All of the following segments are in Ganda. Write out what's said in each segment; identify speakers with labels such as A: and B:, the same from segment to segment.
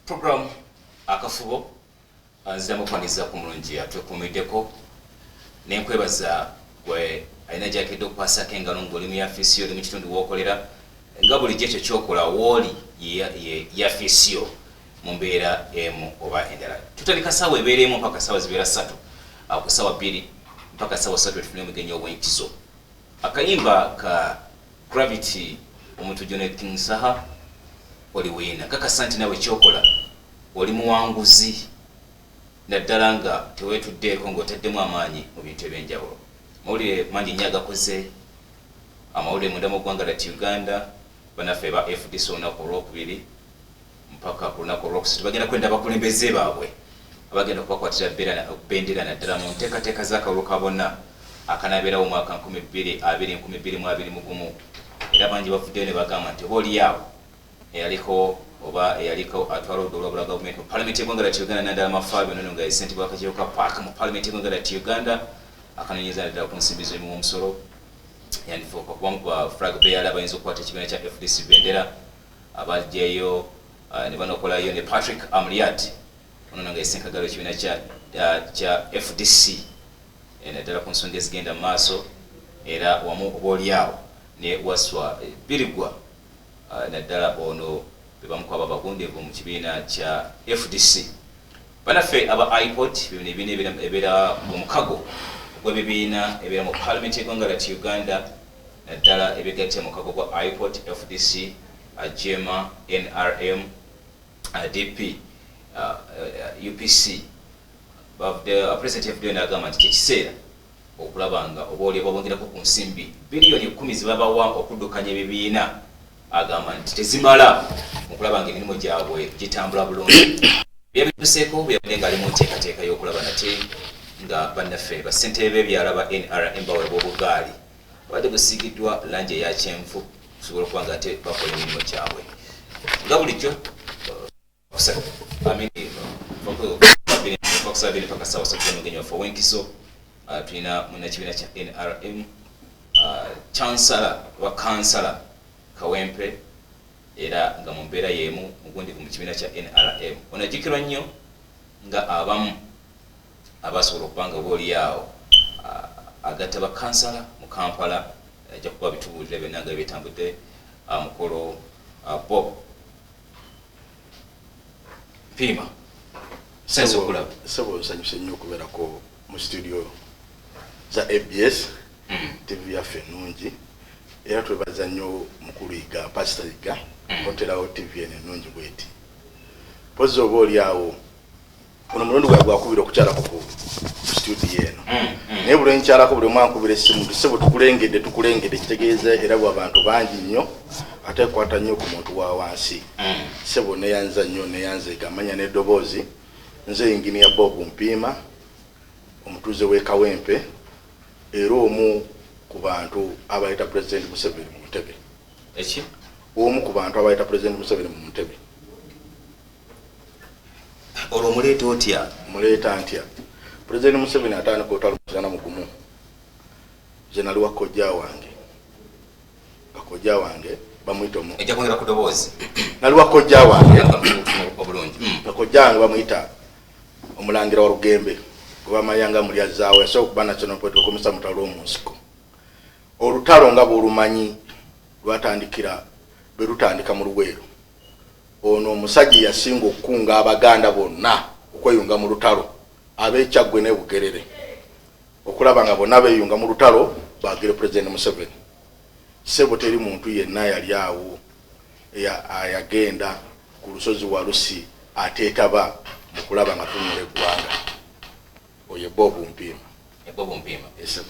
A: Program Akafubo, nziramu okwaniriza ku mulungi atwekuumiddeko, nenkwebaza gwe alina gyakedde okukwasako engalo ng'oli mu yafiisi yo, oli mu kitundu w'okolera. Nga bulijjo ekyo kyokola wooli ye yafiisi yo mu mbeera emu oba endala. Tutandika saawa ebeera 1 mpaka saawa zibeera 3, ku saawa 2 mpaka saawa 3 tufune omugenyi ow'enkizo. Akayimba ka Gravity Omutujju ne King Saha, oli wiina. Kakasa nti nawe kyokola oli muwanguzi, naddala nga teweetuddeeko ng'otaddemu amaanyi mu bintu ebyenjawulo. Mawulire mangi nnyo agakoze amawulire munda mu ggwanga lati Uganda. Banaffe ba FDC olunaku olwokubiri mpaka ku lunaku olwokusatu bagenda kwenda abakulembeze baabwe abagenda okubakwatira bendera, naddala mu nteekateeka z'akalulu ka bonna akanabeerawo omwaka 2020 2021. Era bangi bavuddeyo ne bagamba nti oba oliawo eyaliko oba eyaliko atwala oludda olwabula gavumenti mu palamenti y'eggwanga lati Uganda, Nandala Mafabi, onono nga ye ssentebe w'akakiiko ka PAC mu palamenti y'eggwanga lati Uganda akanoonyeza naddala ku nsimbi z'omuwi w'omusolo, yandifuuka kubamu ku ba flag bearer abayinza okukwata ekibiina kya FDC bendera. Abajjayo ne banokolayo ne Patrick Amuriat, onono nga ye ssenkagalo ekibiina kya FDC, naddala ku nsonga ezigenda mu maaso, era wamu oba oliawo ne Waswa Birigwa, naddala ono be bamu ku abo abagundiivu mu kibiina kya FDC. Banaffe aba IPOD, bino ebibiina ebeera mu mukago gw'ebibiina ebeera mu palamenti y'eggwanga lati Uganda, naddala ebigatte mukago gwa IPOD, FDC, JEEMA, NRM, DP, UPC, president yavuddeyo n'agamba nti kyekiseera okulaba nga oba oli babongerako ku nsimbi biliyoni 10 zebabawa okuddukanya ebibiina. Agamba nti tezimala mu kulaba nga emirimu gyabwe gitambula bulungi. Byabituseeko bwe yabadde ng'ali mu nteekateeka y'okulaba nate nga bannaffe bassentebe b'ebyalo ba NRM baweebwa obugaali abadde busiigiddwa langi eya kyenvu okusobola okuba nga ate bakola emirimu gyabwe nga bulijjo. Kusaba 2 paka sawa 3, omugenyi waffe ow'enkizo tulina munnakibiina kya NRM, chancellor oba kansala Kawempe, era nga mu mbeera y'emu mugundivu mu kibiina kya NRM. Ono ajjukirwa nnyo nga abamu abasobola okuba nga oba oliawo agatta bakansala mu Kampala. Ajja kuba bitubuulira byonna nga byetambudde. Mukolo Bob Mpiima, sense okulaba.
B: Sebo, nsanyuse nnyo okubeerako mu studio za ABS TV yaffe ennungi, era twebaza nnyo mukulu Yiga, Pasita Yiga, oterawo TV eno ennungi bweti. Pozi oba oli awo ono mulundi gwawe gwakubira okukyalako ku studio eno, naye buli enkyalako buli omu ankubira essimu nti, "Sebo, tukulengedde, tukulengedde." Kitegeeza era bwe abantu bangi nnyo, ate ekwata nnyo ku muntu wa wansi. Sebo, neyanza nnyo, neyanzeega amanya n'eddoboozi. Nze Inginiya Bob Mpiima, omutuuze w'e Kawempe, era omu ku bantu abayita Pulezidenti Museveni mu ntebe.
A: Eki?
B: Omu ku bantu abayita Pulezidenti Museveni mu ntebe.
A: Olwo omuleeta otya?
B: Muleeta ntya? Pulezidenti Museveni atandika olutalo 91. Nze nali wa kojja wange, nga kojja wange bamuyita omu
A: Ejja kwongera ku ddoboozi.
B: Nali wa kojja wange
A: obulungi.
B: Nga kojja wange bamuyita Omulangira wa Lugembe, gwe bamanyanga Mulyazaawo. Yasobola okuba national political commissar mutalo lw'omu nsiko. Olutalo nga bw'olumanyi lwatandikira bwe lutandika mu Luweero. Ono omusajja yasinga okukunga Abaganda bonna okweyunga mu lutalo, ab'Ekyaggwe ne Bugerere, okulaba nga bonna beeyunga mu lutalo bagire Pulezidenti Museveni. Sebo, teri muntu yenna yali awo ayagenda ku lusozi Walusi ateetaba mu kulaba nga tunula eggwanga. Oyo Bob Mpiima.
A: Bob Mpiima.
B: Yes.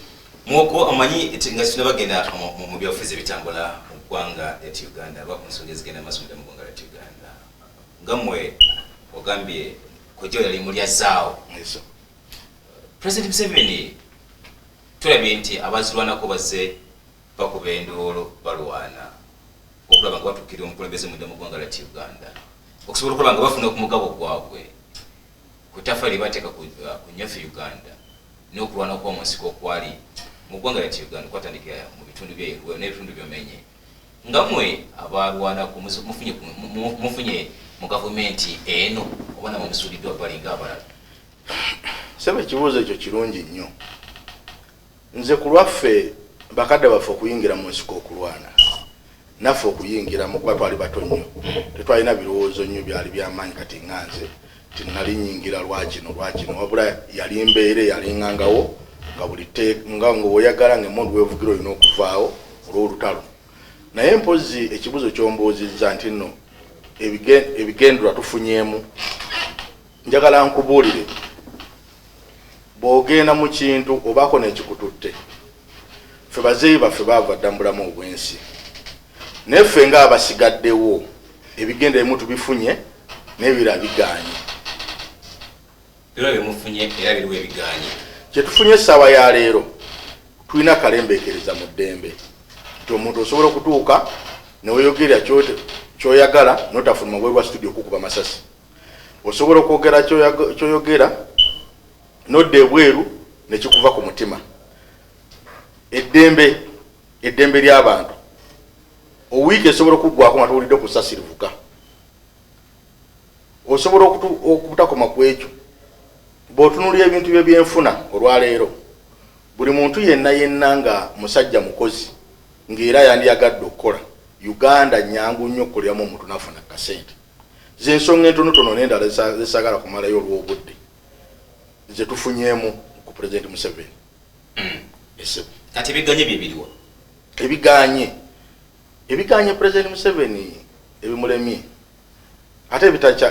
A: Mwoko omanyi nga tunabagenda mu byobufuzi ebitambula mu ggwanga lyati Uganda, oba ku nsonga ezigenda maaso munda mu ggwanga lyati Uganda, nga mmwe ogambye kojja yali mulyazaawo
B: Yes.
A: President Museveni, tulabye nti abazirwanako bazze bakuba endoolo, balwana okulaba nga batuukirira omukulembeze munda mu ggwanga lyati Uganda, okusobola okulaba nga bafuna ku mugabo gwabwe ku ttaffaali lye bateeka ku nyaffe Uganda, n'okulwana okuba mu nsiko okwali mu ggwanga lyati Uganda kwatandikira mu bitundu bye n'ebitundu byomenye. Nga mmwe abalwanako mufunye Mu gavumenti eno oba namwe musuuliddwa balinga abalala?
B: Sebe, ekibuuzo ekyo kirungi nnyo. Nze ku lwaffe, bakadde baffe okuyingira mu nsiko okulwana, naffe okuyingiramu, kuba twali bato nnyo, tetwalina birowoozo nnyo byali byamaanyi. Kati nga nze tinali nyingira lwakino lwakino, wabula yali mbeera eyalingangawo nga buli nga ngaoyagala nga emundu wevugira olina okuvaawo olw'olutalo. Naye mpozi ekibuuzo kyombuuzizza nti nno ebigendera tufunyeemu, njagala nkubuulire, bw'ogenda mu kintu obaako n'ekikututte. Ffe bazeeyi baffe baava dda mu bulamu obw'ensi, naye ffe ng'abasigaddewo ebigenda ebimu tubifunye n'ebirala biganye.
A: Era byemufunye era biriwo ebiganye?
B: Kyetufunye essaawa ya leero, tulina kalembeekereza mu ddembe nti omuntu osobola okutuuka neweyogerera kyoyagala notafuluma bweru wa studio okukuba masasi. Osobola okwogera kyoyogera nodda ebweru nekikuva ku mutima. Eddembe ly'abantu, owiiki esobola okuggwako nga towulidde ku ssasi livuga. Osobola okutakoma ku ekyo. Bw'otunuulira ebintu bye byenfuna olwaleero, buli muntu yenna yenna nga musajja mukozi ng'era yandiyagadde okukola, Uganda nyangu nnyo okukoleramu omuntu nafuna kasente. Zensonga entonotono n'endala zesaagala kumalayo olw'obudde zetufunyeemu ku Pulezidenti Museveni. Esebo.
A: Kati ebiganye bye biriwa?
B: Ebiganye Pulezidenti Museveni, ebimulemye ate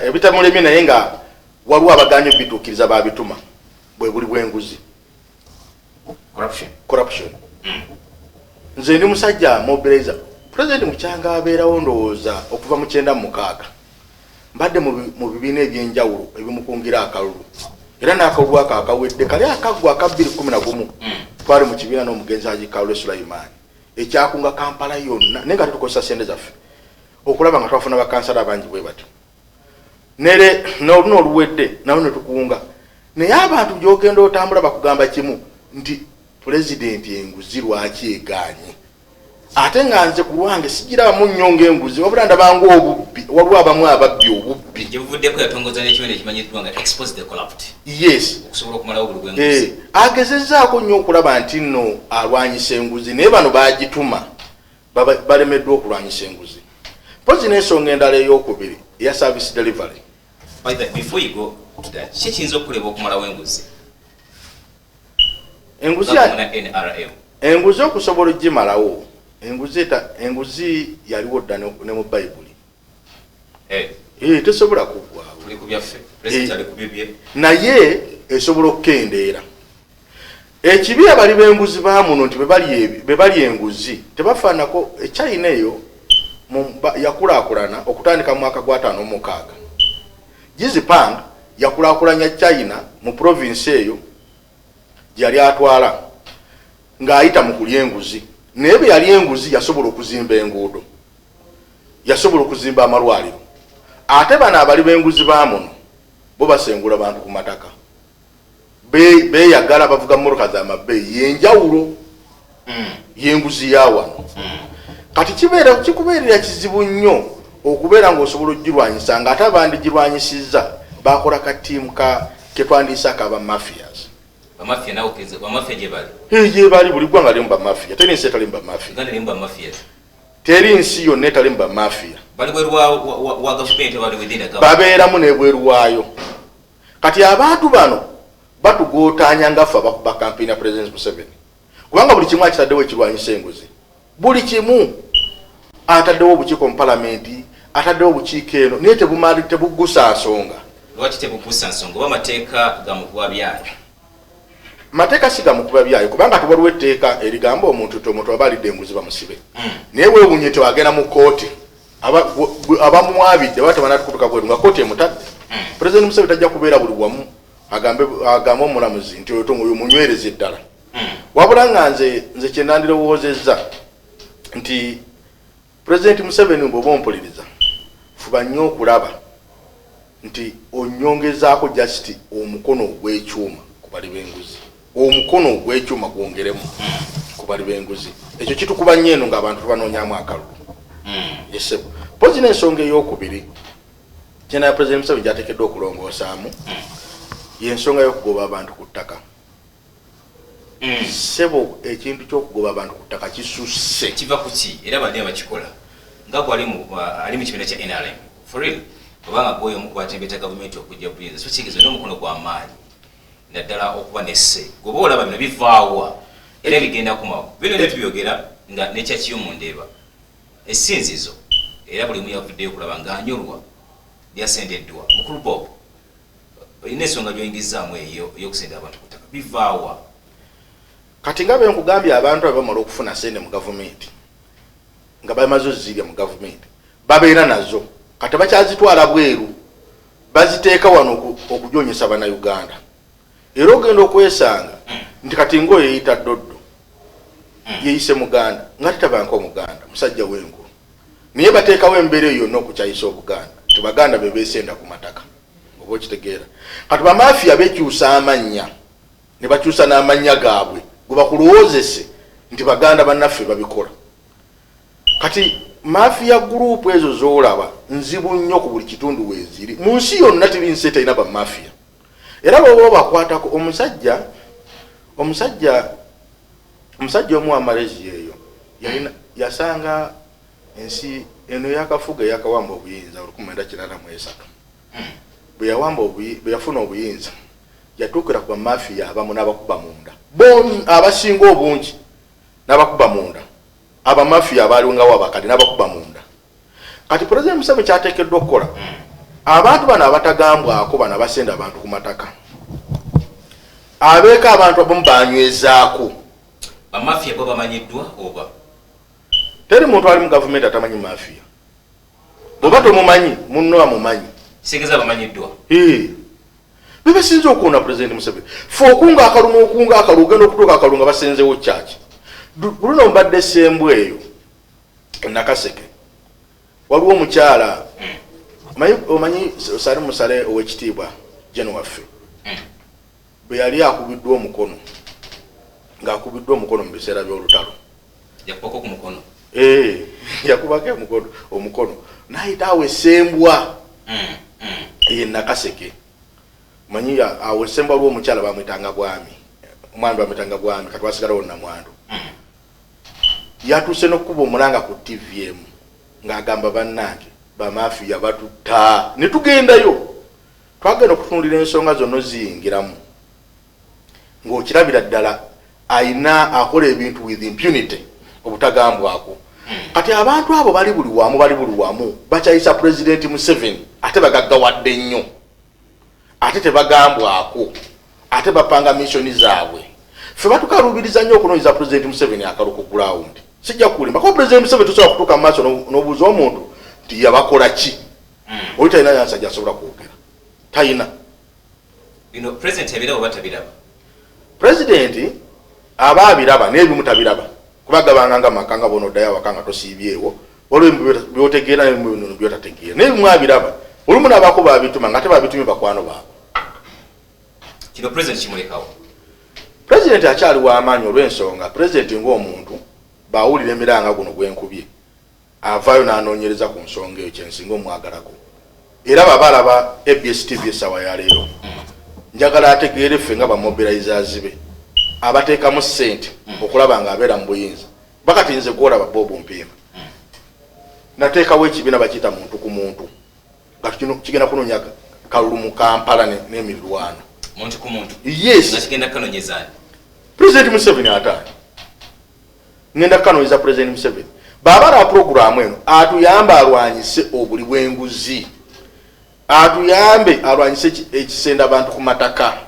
B: ebitamulemye, naye nga waliwo abaganye obituukiriza babituma, bwe buli bw'enguzi.
A: Corruption.
B: Corruption. Nze ndi musajja mobilizer. Pulezidenti mukyanga abeerawo, ndowooza okuva mu 96, mbadde mu bibiina ebyenjawulo ebimukungira akalulu, era n'akalulu ako akawedde kali akaggwa aka 211, twali mu kibiina n'omugenzi Haji Kalule Sulaimaani ekyakunga Kampala yonna, naye nga tetukozesa sente zaffe okulaba nga twafuna bakansala abangi bwe batyo. Nere n'oluna oluwedde nalo ne tukunga, naye abantu gy'ogenda otambula bakugamba kimu nti pulezidenti enguzi lwaki egaanye? Ate nga nze ku lwange sigirabamu nnyo ng'enguzi, wabula ndabanga obubbi. Waliwo abamu ababbi obubbi.
A: Gye buvuddeko yatongoza n'ekibiina ekimanyiddwa nga Expose the Corrupt
B: Yes.
A: okusobola okumalawo obuli bw'enguzi.
B: Agezezzaako nnyo okulaba nti nno alwanyisa enguzi, naye bano bagituma balemeddwa okulwanyisa enguzi. Mpozi n'ensonga endala eyokubiri eya service delivery.
A: By the before you go to that, ki ekiyinza okukolebwa okumalawo enguzi?
B: Enguzi
A: Nga NRM.
B: Enguzi okusobola ogimalawo, enguzi yaliwo dda ne mu Bayibuli. Tesobola kuggwawo.
A: Tuli ku byaffe, president ali ku bibye.
B: Naye esobola okukendeera. Ekibi abali b'enguzi ba muno nti be bali enguzi tebafaanako. Echina eyo yakulaakulana okutandika mu mwaka gwa 56. Jizipang yakulaakulanya China mu province eyo gyeyali atwala ng'ayita mu kulya enguzi, naye bwe yali enguzi yasobola okuzimba enguudo, yasobola okuzimba amalwaliro. Ate bano abali b'enguzi ba muno bo basengula bantu ku mataka. Beeyagala bavuga mmotoka z'amabbeeyi. Yenjawulo y'enguzi ya wano. Kati kibeera kikubeerera kizibu nnyo okubeera ng'osobola okugirwanyisa ng'ate abandigirwanyisizza bakola ka ttiimu ka ketwandiisa akaba mafias.
A: Bamafia nawe okkiriza bamafia gye bali?
B: Gye bali. Buli ggwanga limu bamafia, teri nsi etalimu bamafia.
A: Uganda erimu bamafia?
B: Teri nsi yonna etalimu bamafia.
A: Bali bweru wa gavumenti, bali within the government?
B: Babeeramu n'ebweru waayo. Kati abantu bano batugootaanya nga ffe abakuba kampeyini ya President Museveni, kubanga buli kimu akitaddewo ekirwanyisa enguzi. Buli kimu ataddewo obukiiko mu palamenti, ataddewo obukiiko eno, naye tebumali, tebuggusa nsonga.
A: Lwaki tebugusa nsonga? Oba amateeka gamukuba byayo?
B: Mateeka si gamukuba byayo, kubanga tewaliwo etteeka erigamba omuntu nti omuntu aba alidde enguzi bamusibe. Naye weewuunye nti agenda mu kooti, abamuwaabidde baba tebanatukutuka bweru nga kooti emutadde. Pulezidenti Museveni tajja kubeera buli wamu agambe omulamuzi nti oyo oyo munywereze ddala. Wabula nga nze kyenandirowoozezza nti Pulezidenti Museveni, bw'oba ompuliriza, fuba nnyo okulaba nti onyongezaako just omukono ogw'ekyuma ku bali b'enguzi, omukono ogw'ekyuma gwongeremu ku bali b'enguzi. Ekyo kitukuba nnyo eno ng'abantu tubanoonyamu akalulu. Esebo, mpozi n'ensonga eyokubiri. Kyena President Museveni gyateekeddwa okulongoosaamu yensonga y'okugoba abantu ku ttaka. Ssebo, ekintu ky'okugoba abantu ku ttaka kisusse.
A: Kiva ku ki? Era badde bakikola nga gwali ali mu kibiina kya NRM, for real, obanga gwoyo omu kubatembeta gavumenti okujja buyinza, so kitegeeza olina omukono gw'amaanyi naddala okuba nesse gweoba olaba bino bivaawa era bigenda kumawo. Bino ne tubyogera nga nekyakiyo mu Ndeeba essinzizo, era buli omu yavuddeyo okulaba ng'anyolwa byasendeddwa. Mukulu Bob, olina ensonga gy'oyingizaamu eyo ey'okusenda abantu ku ttaka, bivaawa?
B: Kati nga bwe nkugambye, abantu abo bamala okufuna sente mu gavumenti, nga bamaze ozirya mu gavumenti, babeera nazo, kati bakyazitwala bweru, baziteeka wano okujonyesa Bannayuganda. Era ogenda okwesanga nti kati ngaoyo yeyita Doddo, yeyise Muganda, nga tetabanka Omuganda musajja w'enkulu, naye bateekawo embeera eyo yonna okukyayisa Obuganda nti Baganda be beesenda ku mataka, oba okitegeera? Kati bamafiya bekyusa amannya ne bakyusa n'amannya gaabwe gwe bakulowoozese nti baganda bannaffe babikola. Kati mafia group ezo zolaba nzibu nnyo ku buli kitundu weeziri mu nsi yonna. Tiri nsi etalina bamafiya, era bwoba obakwatako. Omusajja omu wa Malaysia eyo yalina, yasanga ensi eno yakafuga, yakawamba obuyinza 1983. Bwe yawamba bwe yafuna obuyinza, yatuukira ku bamafiya abamu n'abakuba munda bon, abasinga obungi n'abakuba munda, abamafiya abalingawo abakadde n'abakuba munda. Kati President Museveni kyateekeddwa okukola, abantu bano abatagambwako, bano abasenda abantu ku mataka, abeeko abantu abamu banywezaako.
A: Bamafiya bo bamanyiddwa oba?
B: Teri muntu ali mu gavumenti atamanyi mafiya. Bw'oba tomumanyi, munno amumanyi.
A: Kitegeeza bamanyiddwa.
B: Bebasinze okuwona President Museveni. Fe okunga akalu n'okunga akalu, ogenda okutuuka akalu nga basenzewo kyaki. Luno mbadde Sembwa eyo Nakaseke, waliwo omukyala, omanyi Sali Musale, owekitiibwa Jeno waffe, bwe yali akubiddwa omukono, ng'akubiddwa omukono mu biseera by'olutalo.
A: Yakubako ku mukono?
B: Eh, yakubako omukono nayita awo esembwa ye Nakaseke. Manyi awo esembwa lwo omukyala bamwitanga Bwami, omwami bamwitanga Bwami, kati wasigalawo namwandu. Yatuuse n'okukuba omulanga ku TV emu ng'agamba, "Bannange, bamafiya batutta." Ne tugendayo, twagenda okutunulira ensonga zonna oziyingiramu, ng'okirabira ddala ayina akola ebintu with impunity, obutagambwako. Kati abantu abo bali buli wamu, bali buli wamu, bakyayisa Pulezidenti Museveni, ate bagaggawadde nnyo, ate tebagambwako, ate bapanga mission zaabwe. Ffe batukalubiriza nnyo okunoonyeza Pulezidenti Museveni akalu ku ground. Sijja kulimba, kuba Pulezidenti Museveni tosobola kutuuka mu maaso n'obuuza omuntu nti yabakola ki, oli talina yansa gyasobola kwogera, talina.
A: Bino President abiraba oba tabiraba?
B: Pulezidenti aba abiraba, naye ebimu tabiraba, kuba gabanga nga maka, nga bona oddayo awaka nga tosiibyewo, waliwo ebimu byotegeera nebimu byotategeera, naye ebimu abiraba. Olumu nabaako babituma, nga ate babitumye bakwano baabwe.
A: Kino President kimulekawo?
B: Pulezidenti akyali w'amaanyi, olw'ensonga pulezidenti ng'omuntu bawulira emiranga guno gwenkubye, avaayo n'anoonyereza ku nsonga eyo. Kyensinga omwagalako, era baba alaba ABS TV essaawa ya leero, njagala ategeere ffe nga bamobilizers be abateekamu ssente okulaba nga abeera mu buyinza. Bakati nze gwolaba Bob Mpiima, nateekawo ekibiina bakiyita Muntu ku Muntu, nga kigenda kunoonya kalulu mu Kampala n'emiriraano.
A: Muntu ku Muntu?
B: Yes.
A: Nga kigenda kukanonyezaani?
B: President Museveni. Ataani ngenda kukanonyeza President Museveni. Bw'aba alaba puroguramu eno, atuyambe alwanyise obuli bw'enguzi, atuyambe alwanyise ekisenda abantu ku mataka.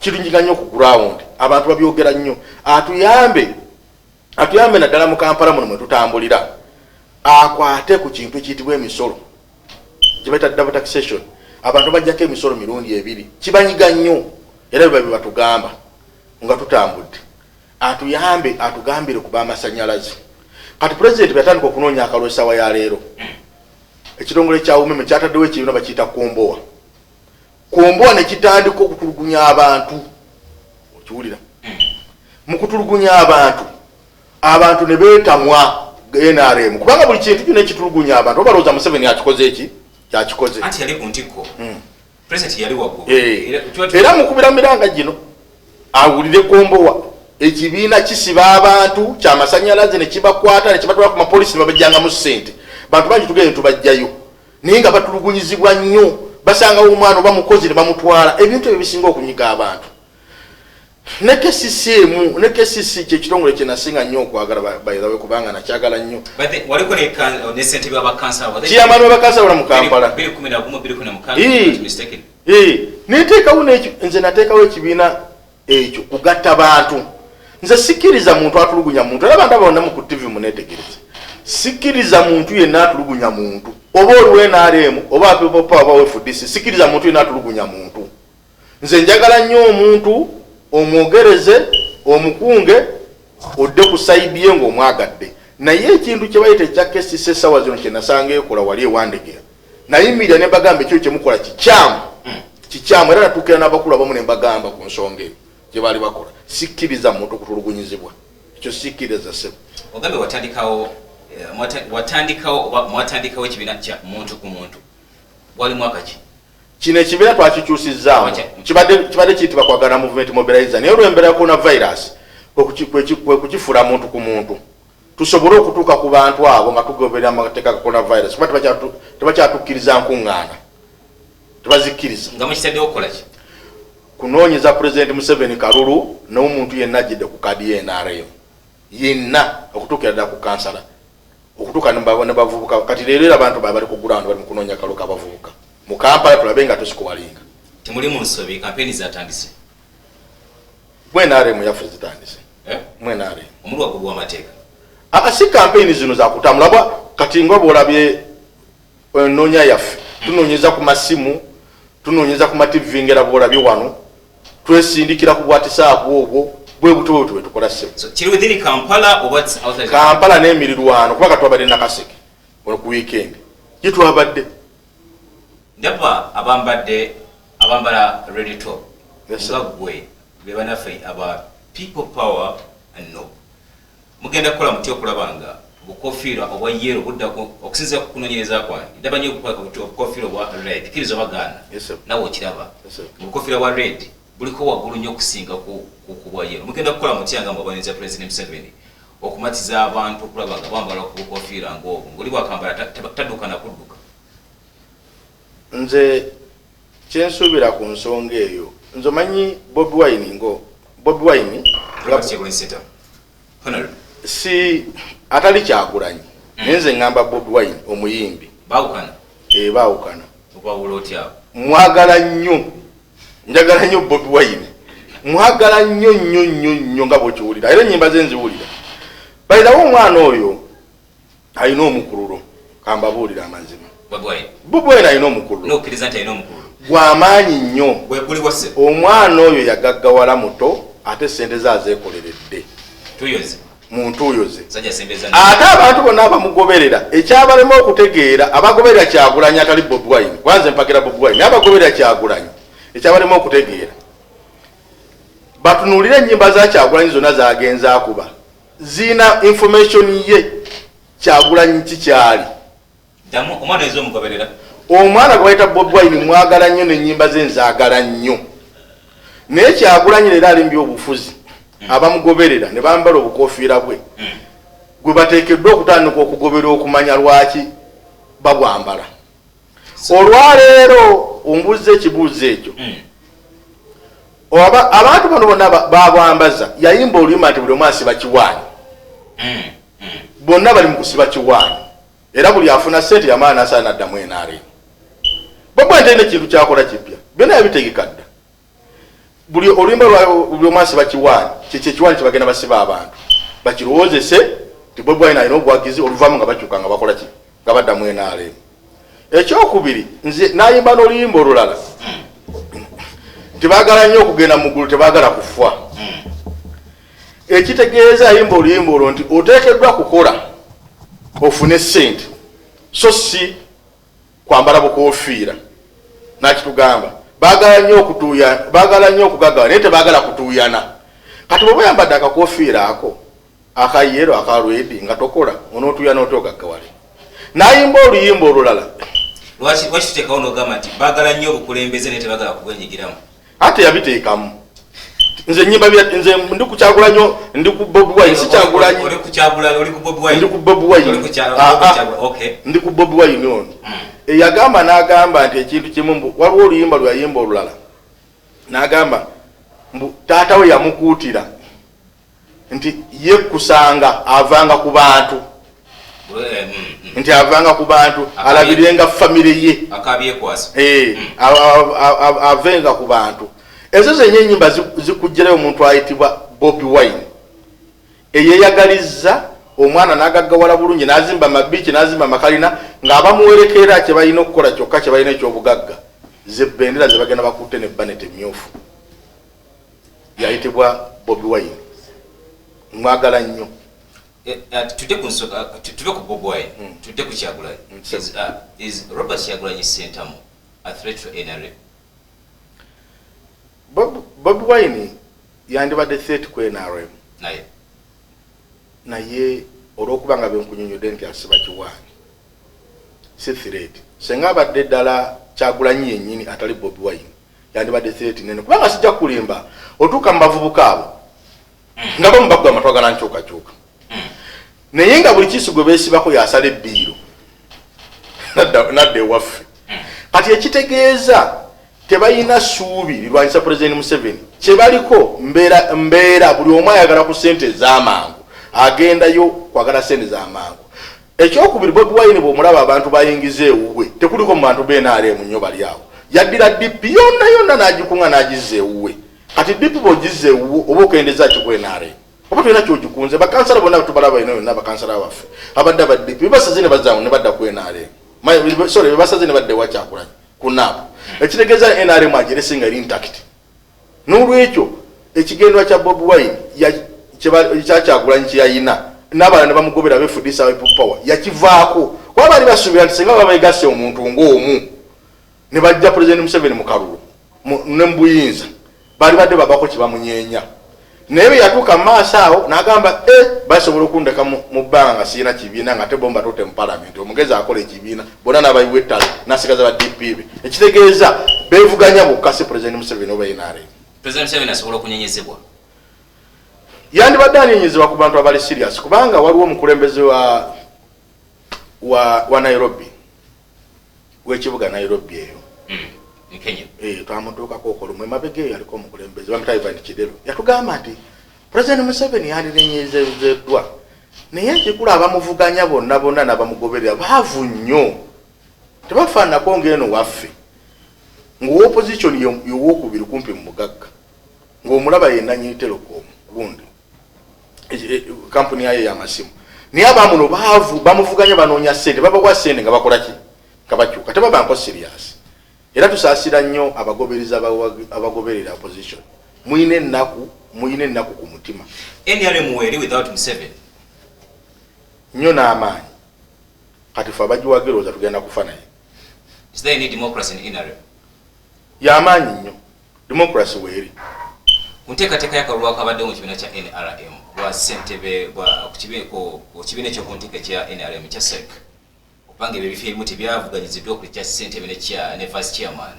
B: Kirungiga nnyo ku ground, abantu babyogera nnyo. Atuyambe naddala mu Kampala muno mwe tutambulira, akwate ku kintu ekiyitibwa emisolo gye bayita double taxation. Abantu bajjako emisolo mirundi ebiri, kibanyiga nnyo, era biba bye batugamba nga tutambudde. Atuyambe atugambire ku bamasanyalaze. Kati pulezidenti bwe yatandika okunoonya akalulu, essaawa ya leero ekitongole kya UMEME kyataddewo ekibiina bakiyita Kombowa. Kombowa ne kitandika okutulugunya abantu, okiwulira? Mu kutulugunya abantu, abantu ne beetamwa NRM, kubanga buli kintu kyonna ekitulugunya abantu babalowooza Museveni akikoze eki. Kyakikoze.
A: Anti yali ku ntikko. President yali waggulu.
B: Era mukubira miranga gino awulire kombowa ekibiina kisiba abantu kyamasanyalaze ne kibakwata ne kibatwala ku mapoliisi ne babajjangamu ssente. Bantu bangi tugende tubajjayo, naye nga batulugunyizibwa nnyo, basangawo omwana oba mukozi ne bamutwala. Ebintu ebyo bisinga okunyiga abantu. Ne KCC emu ne KCC kyekitongole kyenasinga nnyo okwagala, by the way, kubanga nakyagala nnyo.
A: Waliko ne ssentebe w'abakansala.
B: Chairman w'abakansala mu Kampala.
A: 2011, 2016, mistaken.
B: Neteekawo nze nateekawo ekibiina ekyo kugatta bantu. Nze sikkiriza muntu atulugunya muntu, era abantu bonna mu ku TV muneetegereze, sikkiriza muntu yenna atulugunya muntu, oba oli NRM oba People Power oba FDC, sikkiriza muntu yenna atulugunya muntu. Nze njagala nnyo omuntu omwogereze, omukunge, odde ku side ye ng'omwagadde. Naye ekintu kye bayita ekya KCC essaawa zino kye nasanga ekola wali ewandegera, nayimirira ne mbagamba ekyo kyemukola kikyamu, kikyamu. Era natuukira n'abakulu abamu ne mbagamba ku nsonga eyo gye baali bakola. Sikkiriza muntu kutulugunyizibwa, ekyo sikkiriza, ssebo.
A: Ogambye watandikawo watandikawo oba mwatandikawo ekibiina kya muntu ku muntu, wali mwaka ki?
B: Kino ekibiina twakikyusizaamu. Kibadde kiyitibwa Kwagala Movement Mobilizer, naye olw'embeera ya coronavirus kwe kukifuula muntu ku muntu, tusobole okutuuka ku bantu abo nga tugoberera amateeka ga coronavirus, kuba tebakyatukkiriza nkuŋŋaana, tebazikkiriza.
A: Nga mukitaddewo okukola ki?
B: Kunoonyeza Pulezidenti Museveni kalulu n'omuntu yenna ajjidde ku kaadi ye NRM yenna, okutuukira ddala ku kansala, okutuuka ne bavubuka. Kati leero era abantu baba bali ku ground, bali mu kunoonya kalulu k'abavubuka mu Kampala, tulabe nga tusikowalinga.
A: Temuli mu nsobi, kampeni zatandise.
B: Mu NRM yaffe zitandise.
A: Eh?
B: Mu NRM.
A: Omulwa gwe gw'amateeka.
B: Aa, si kampeyini zino zakutambula bwa kati nga bwolabye enoonya yaffe, tunoonyeza ku masimu, tunoonyeza ku mativi, ngera bwolabye wano twesindikira ku bwatisaapu obwo bwe buto bwe bwe tukola, ssebo.
A: So kiri within Kampala oba it's outside?
B: Kampala n'emirirwano, kuba katwabadde Nakaseke ono ku weekend gye twabadde.
A: Ndaba abambadde, abambala red top.
B: Yes, sir.
A: Nga ggwe be banaffe aba People Power and NUP, mugenda kukola mutya okulaba nga obukofiira obwa yellow buddako? Okusinziira ku kunoonyereza kwange, ndaba nnyo obukofiira obwa red, kkiriza oba gaana.
B: Yes, sir.
A: Nawe okiraba.
B: Yes, sir.
A: Obukofiira bwa red buliko waggulu nnyo okusinga ku bwa yellow. Mugenda kukola mutya nga mwabaniriza President Museveni okumatiza abantu okulaba nga bambala ku bukofiira ng'obwo, ng'oli bwakambala tadduka na kudduka?
B: Nze kyensuubira ku nsonga eyo, nze omanyi Bobi Wine, ngo Bobi Wine
A: Robert Kyagulanyi Ssentamu, Honorable.
B: Si atali Kyagulanyi, naye nze ŋŋamba Bobi Wine omuyimbi.
A: Baawukana?
B: Baawukana.
A: Okwawula otya awo?
B: Mwagala nnyo, njagala nnyo Bobi Wine, mwagala nnyo nnyo nnyo nnyo nga bwekiwulira, era ennyimba ze nziwulira. Balirawo omwana oyo alina omukululo, kambabuulira amazima.
A: Bobi Wine?
B: Bobi Wine alina omukululo.
A: Nokkiriza nti alina omukululo?
B: Gwamaanyi nnyo.
A: Gwe guli wase?
B: Omwana oyo yagaggawala muto, ate sente ze azeekoleredde.
A: Tuyoze.
B: Mu ntuuyo ze.
A: Sajja sembeza.
B: Ate abantu bonna abamugoberera, ekyabalema okutegeera, abagoberera Kyagulanyi atali Bobi Wine, kwanze mpagira Bobi Wine, naye abagoberera Kyagulanyi ekyabalema okutegeera, batunuulire ennyimba za Kyagulanyi zonna zagenza akuba, ziina information ye Kyagulanyi kikyali.
A: Ddamu, omwana oyinza omugoberera?
B: Omwana gwe bayita Bobi Wine mwagala nnyo n'ennyimba ze nzaagala nnyo, naye Kyagulanyi leero ali mu byobufuzi, abamugoberera ne bambala obukofiira bwe gwe bateekeddwa okutandika okugobera okumanya lwaki babwambala. Olwaleero ombuuza ekibuuzo ekyo, abantu bano bonna babwambaza. Yayimba oluyimba nti buli omu asiba kiwaani, bonna bali mu kusiba kiwaani, era buli afuna sente yamala nasala naddamu NRM. Bobi Wine talina ekintu kyakola kipya, byonna yabitegeka dda. Buli oluyimba lwa buli omu asiba kiwaani, kyekyo ekiwaani kyebagenda basiba abantu bakirowoozese nti Bobi Wine alina obuwagizi, oluvaamu nga bakyuka nga bakola ki, nga baddamu NRM. Ekyokubiri, nze nayimba n'oluyimba olulala nti baagala nnyo okugenda mu ggulu, tebaagala kufa. Ekitegeeza yayimba oluyimba olwo nti oteekeddwa kukola ofune sente, so si kwambala bukofiira. Nakitugamba baagala nnyo okutuuya, baagala nnyo okugaggawa, naye tebaagala kutuuyana. Kati bw'oba oyambadde akakofiira ako aka yellow, aka red, nga tokola, onootuuyana otya ogaggawale? N'ayimba oluyimba olulala.
A: Lwaki tuteekawo n'ogamba nti baagala nnyo obukulembeze naye tebagala kubwenyigiramu?
B: Ate yabiteekamu. Nze nyimba nze ndi ku Kyagulanyi, ndi ku Bobi Wine, si Kyagulanyi.
A: Oli ku Kyagulanyi, oli ku Bobi Wine.
B: Ndi ku Bobi Wine.
A: Oli ku
B: Ah, ah.
A: Kyagulanyi, okay.
B: Ndi ku Bobi Wine ono. Eyagamba n'agamba nti ekintu kimu, mbu waliwo oluyimba lwe yayimba olulala n'agamba mbu taata we yamukuutira nti yekkusanga avanga ku bantu, nti avanga ku bantu alabirenga famire ye.
A: Akabyekwasa.
B: Avenga ku bantu. Ezo zenye enyimba zikugirayo omuntu ayitibwa Bobi Wine eyeyagalizza omwana n'agaggawala bulungi, n'azimba amabiiki, n'azimba amakalina, ng'abamuwerekera kye balina okukola kyokka kye balina ekyobugagga ze bendera ze bagenda bakutte ne banet emyufu. Yayitibwa Bobi Wine, mwagala nnyo.
A: Tudde ku nsonga, tuve ku Bobi Wine, tudde ku Kyagulanyi. Is Robert Kyagulanyi Ssentamu a threat to NRM?
B: Bobi Wine yandibadde threat ku NRM.
A: Naye
B: Naye olw'okuba nga benkunyonyodde nti asiba kiwaani, si threat. Senga abadde ddala Kyagulanyi yennyini atali Bobi Wine, yandibadde threat nene, kubanga sijja kulimba, otuuka mu bavubuka abo nga bamu bagamba twagala nkyukakyuka, naye nga buli kiisi gwe beesibako yasala ebbiiro nadda ewaffe. Kati ekitegeeza tebalina ssuubi lirwanyisa Pulezidenti Museveni. Kyebaliko mbeera mbeera, buli omu ayagala ku ssente ez'amangu, agendayo kwagala ssente z'amangu. Ekyokubiri, Bobi Wine bw'omulaba abantu bayingiza ewuwe, tekuliko mu bantu b'NRM nnyo bali awo. Yaddira DP yonna yonna n'agikunga n'agizza ewuwe. Kati DP bw'ogizza ewuwe, oba okendeza ki ku NRM? Oba tolina kyogikunze. Bakansala bonna tubalaba ino yonna, bakansala baffe abadde aba DP bebasaze ne bazaawo ne badda ku NRM, sorry, bebasaze ne badda ewa Kyagulanyi ku NAP. Ekitegeeza NRM agirese nga eri intact. N'olwekyo ekigendwa kya Bobi Wine kyakyagulanyi kyeyayina n'abalala ne bamugobera befudisa aba People Power yakivaako, kuba baali basuubira nti singa baba begasse omuntu ng'omu ne bajja Pulezidenti Museveni mu kalulu ne mu buyinza, baali badde babako kyebamunyeenya. Naye bwe yatuuka mu maaso awo n'agamba, e basobola okundeka mu bbanga nga sirina kibiina, nga ate bo mbatutte mu palamenti. Omugezi akola ekibiina bonna n'abayiwa ettale n'asigaza ba DP be. Ekitegeeza beevuganya bokka, si Pulezidenti Museveni oba NRM.
A: President Museveni asobola okunyenyezebwa?
B: Yandibadde anyenyezebwa ku bantu abali serious, kubanga waliwo omukulembeze wa Nairobi, w'ekibuga Nairobi eyo.
A: Kenya.
B: Twamutuukako okolumu emabega eyo, yaliko omukulembeze bamuyita Ivan Kidero. Yatugamba nti President Museveni yandirenyezeddwa, naye ekikulu abamuvuganya bonna bonna n'abamugoberera baavu nnyo, tebafaanako ng'eno waffe ng'opposition yowokubiri kumpi mu mugagga, ng'omulaba yenna nyini telecom gundi kampuni yayo ey'amasimu. Naye abamuno baavu, bamuvuganya banoonya ssente, babawa ssente nga bakola ki? Nga bakyuka, tebabanko serious. Era tusaasira nnyo abagoberezi abagoberera opposition, muyina ennaku, muyina ennaku ku mutima.
A: NRM weri without Museveni?
B: Nnyo n'amaanyi. Kati fe abagiwagira oza tugenda kufa naye.
A: Is there any democracy in NRM?
B: Y'amaanyi nnyo, democracy weeri.
A: Ku nteekateeka y'akalulu akabaddewo mu kibiina kya NRM bwa ssentebe ku kibiina ekyoku nteeka ekya NRM kya CEC, kubanga ebyo ebifo ebimu tebyavuganyiziddwa okuli kya ssentebe ne vice chairman,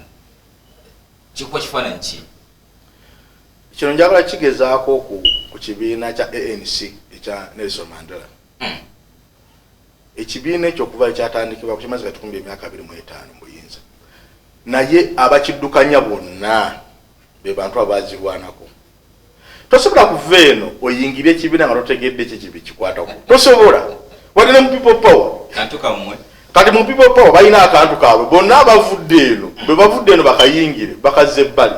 A: kikuwa kifaananyi ki?
B: Kino njagala kigezaako ku kibiina kya ANC ekya Nelson Mandela. Ekibiina ekyo okuva ekyatandikibwa kimaze katukumbi emyaka 25 mu buyinza, naye abakiddukanya bonna be bantu abazirwanako. Tosobola kuva eno oyingire ekibiina nga totegedde ki kibi kikwatako, tosobola. Wadde ne mu People Power.
A: Kantu kammwe.
B: Kati mu People Power balina akantu kaabwe, bonna abavudde eno bwe bavudde eno bakayingire bakazza ebbali.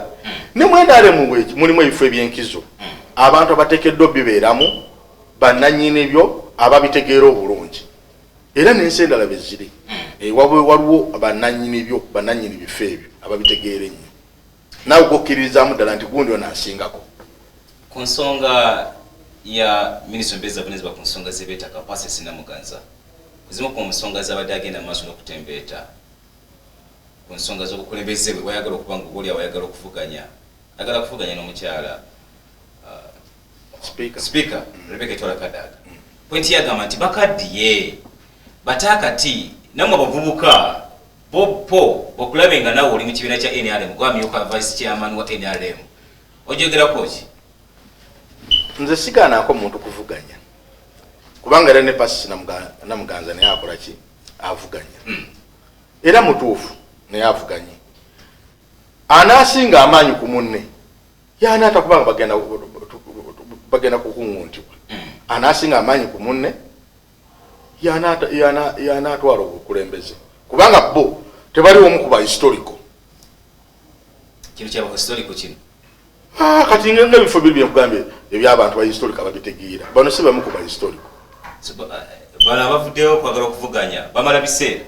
B: Ne mu NRM bweki mulimu ebifo ebyenkizo, abantu abateekeddwa bibeeramu bannannyini byo ababitegeera obulungi, era n'ensi endala bwe ziri. Waliwo bannannyini byo, bannannyini bifo ebyo ababitegeera ennyo, naawe gwokkiririzaamu ddala nti gundi ono asingako.
A: Ku nsonga ya minisitule embeezi zavunanyizibwa ku nsonga z'ebyetaka, Persis Namuganza, kuzimu ku nsonga zabadde agenda mu maaso n'okutembeeta ku nsonga z'obukulembeze bwe bwayagala okuba nga obaoli awo ayagala okuvuganya, ayagala kuvuganya n'omukyala
B: Speaker.
A: Speaker Rebecca Etwala Kadaga. Point yagamba nti bakaddiye bataakati, nammwe abavubuka. Bob Paul okulabe nga nawe oli mu kibiina kya NRM, gwamyuka vice chairman wa NRM, ojogerako ki?
B: Nze sigaanaako muntu kuvuganya, kubanga era ne Pasi Namuganza naye akola ki? Avuganya. Era mutuufu, naye avuganye. Anaasinga amaanyi ku munne yanaata, kubanga bagenda kukuŋŋuntibwa. Anaasinga amaanyi ku munne yanaatwala obukulembeze, kubanga bo tebali omu ku ba historical.
A: Kino kyaba historical kino.
B: Ah, kati ngaebifo biri byenkugambye ebyabantu ba historical babitegeera, bano si bamu ku ba historical.
A: Bano abavuddeyo okwagala okuvuganya bamala biseera,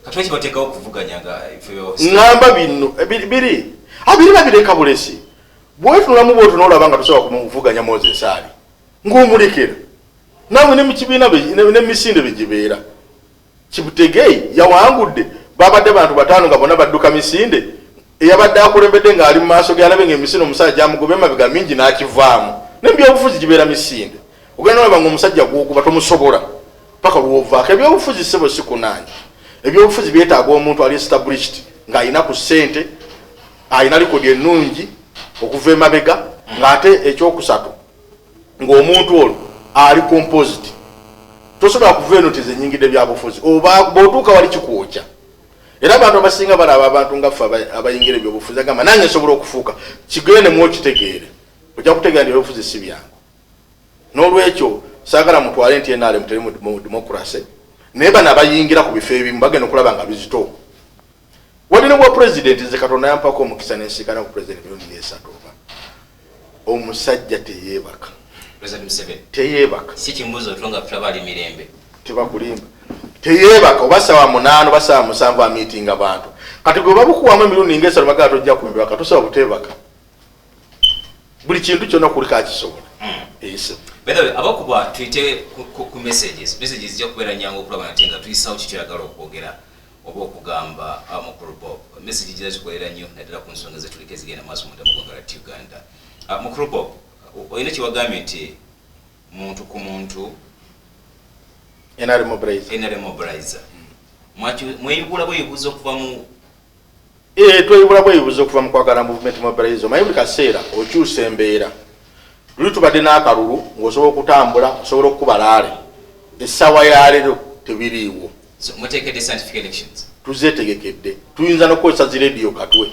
A: kati lwaki bateekawo okuvuganya nga ebifo bya
B: ŋŋamba bino biri abiri babireka bulesi. Bwetunulamu bwotyo nolaba nga tosobola kumuvuganya Moses Ali, ng'omulekera namwe ne mukibiina nemisinde begibeera. Kibutegeyi yawangudde, babadde bantu bataano nga bonna badduka misinde. Eyabadde akulembedde ng'ali mu maaso ge alabe ng'emisinde omusajja gyamugoba emabega mingi n'akivaamu. Nebyobufuzi gibeera misinde, ogenda nolaba nga omusajja gwokuba tomusobola paka lwovaako. Ebyobufuzi, sebo, si kunaanya. Ebyobufuzi byetaaga omuntu ali established, ng'alina ku ssente, alina likodi ennungi okuva emabega, ng'ate ekyokusatu ng'omuntu olwo ali composed. Tosobola kuva eno tize nyingidde byabufuzi, oba bw'otuuka wali kikwokya. Era abantu abasinga balaba abantu nga ffe abayingira ebyobufuzi, agamba nange nsobola okufuuka. Kigendemu okitegeere, ojja kutegeera nti ebyobufuzi si byangu. N'olwekyo saagala mutwale nti NRM teri mu democracy, naye bano abayingira ku bifo ebimu bagenda okulaba nga bizito. Wadde ne bwa pulezidenti, nze Katonda yampako omukisa nensiikana ku pulezidenti mirundi nesatu, oba omusajja teyeebaka.
A: President Museveni?
B: Teyeebaka.
A: Si kimbuuzo, otwo nga tulaba ali mirembe.
B: Tebakulimba, teyeebaka. Oba sawa 8 oba sawa 7 amiitinga bantu. Kati gwe babukuwamu emirundi ngaesatu, bagala tojja kumbebaka, tosobola buteebaka. Buli kintu kyonna kuliko akisobola ese.
A: By the way, abakuba tuyite ku messages. Messages zijja kubeera nyangu okulaba nate nga tuyisawo kikyoyagala okwogera oba okugamba. Mukulu Bob, message gira zikolera nnyo, naddala ku nsonga zetuliko ezigenda maaso munda mu ggwanga lya Uganda. Mukulu Bob, olina kyewagambye nti muntu ku muntu.
B: NRM mobilizer.
A: NRM mobilizer. Mweyubula bweyubuza okuva mu
B: Eh, tweyubula bweyubuza okuva mu kwagala movement mobilizer. Omanyi buli kaseera okyusa embeera. Luli tubadde n'akalulu ng'osobola okutambula, osobola okukuba rally. Essaawa ya leero tebiriiwo.
A: So muteekedde scientific elections?
B: Tuzeetegekedde. Tuyinza n'okukozesa zi rediyo katwe,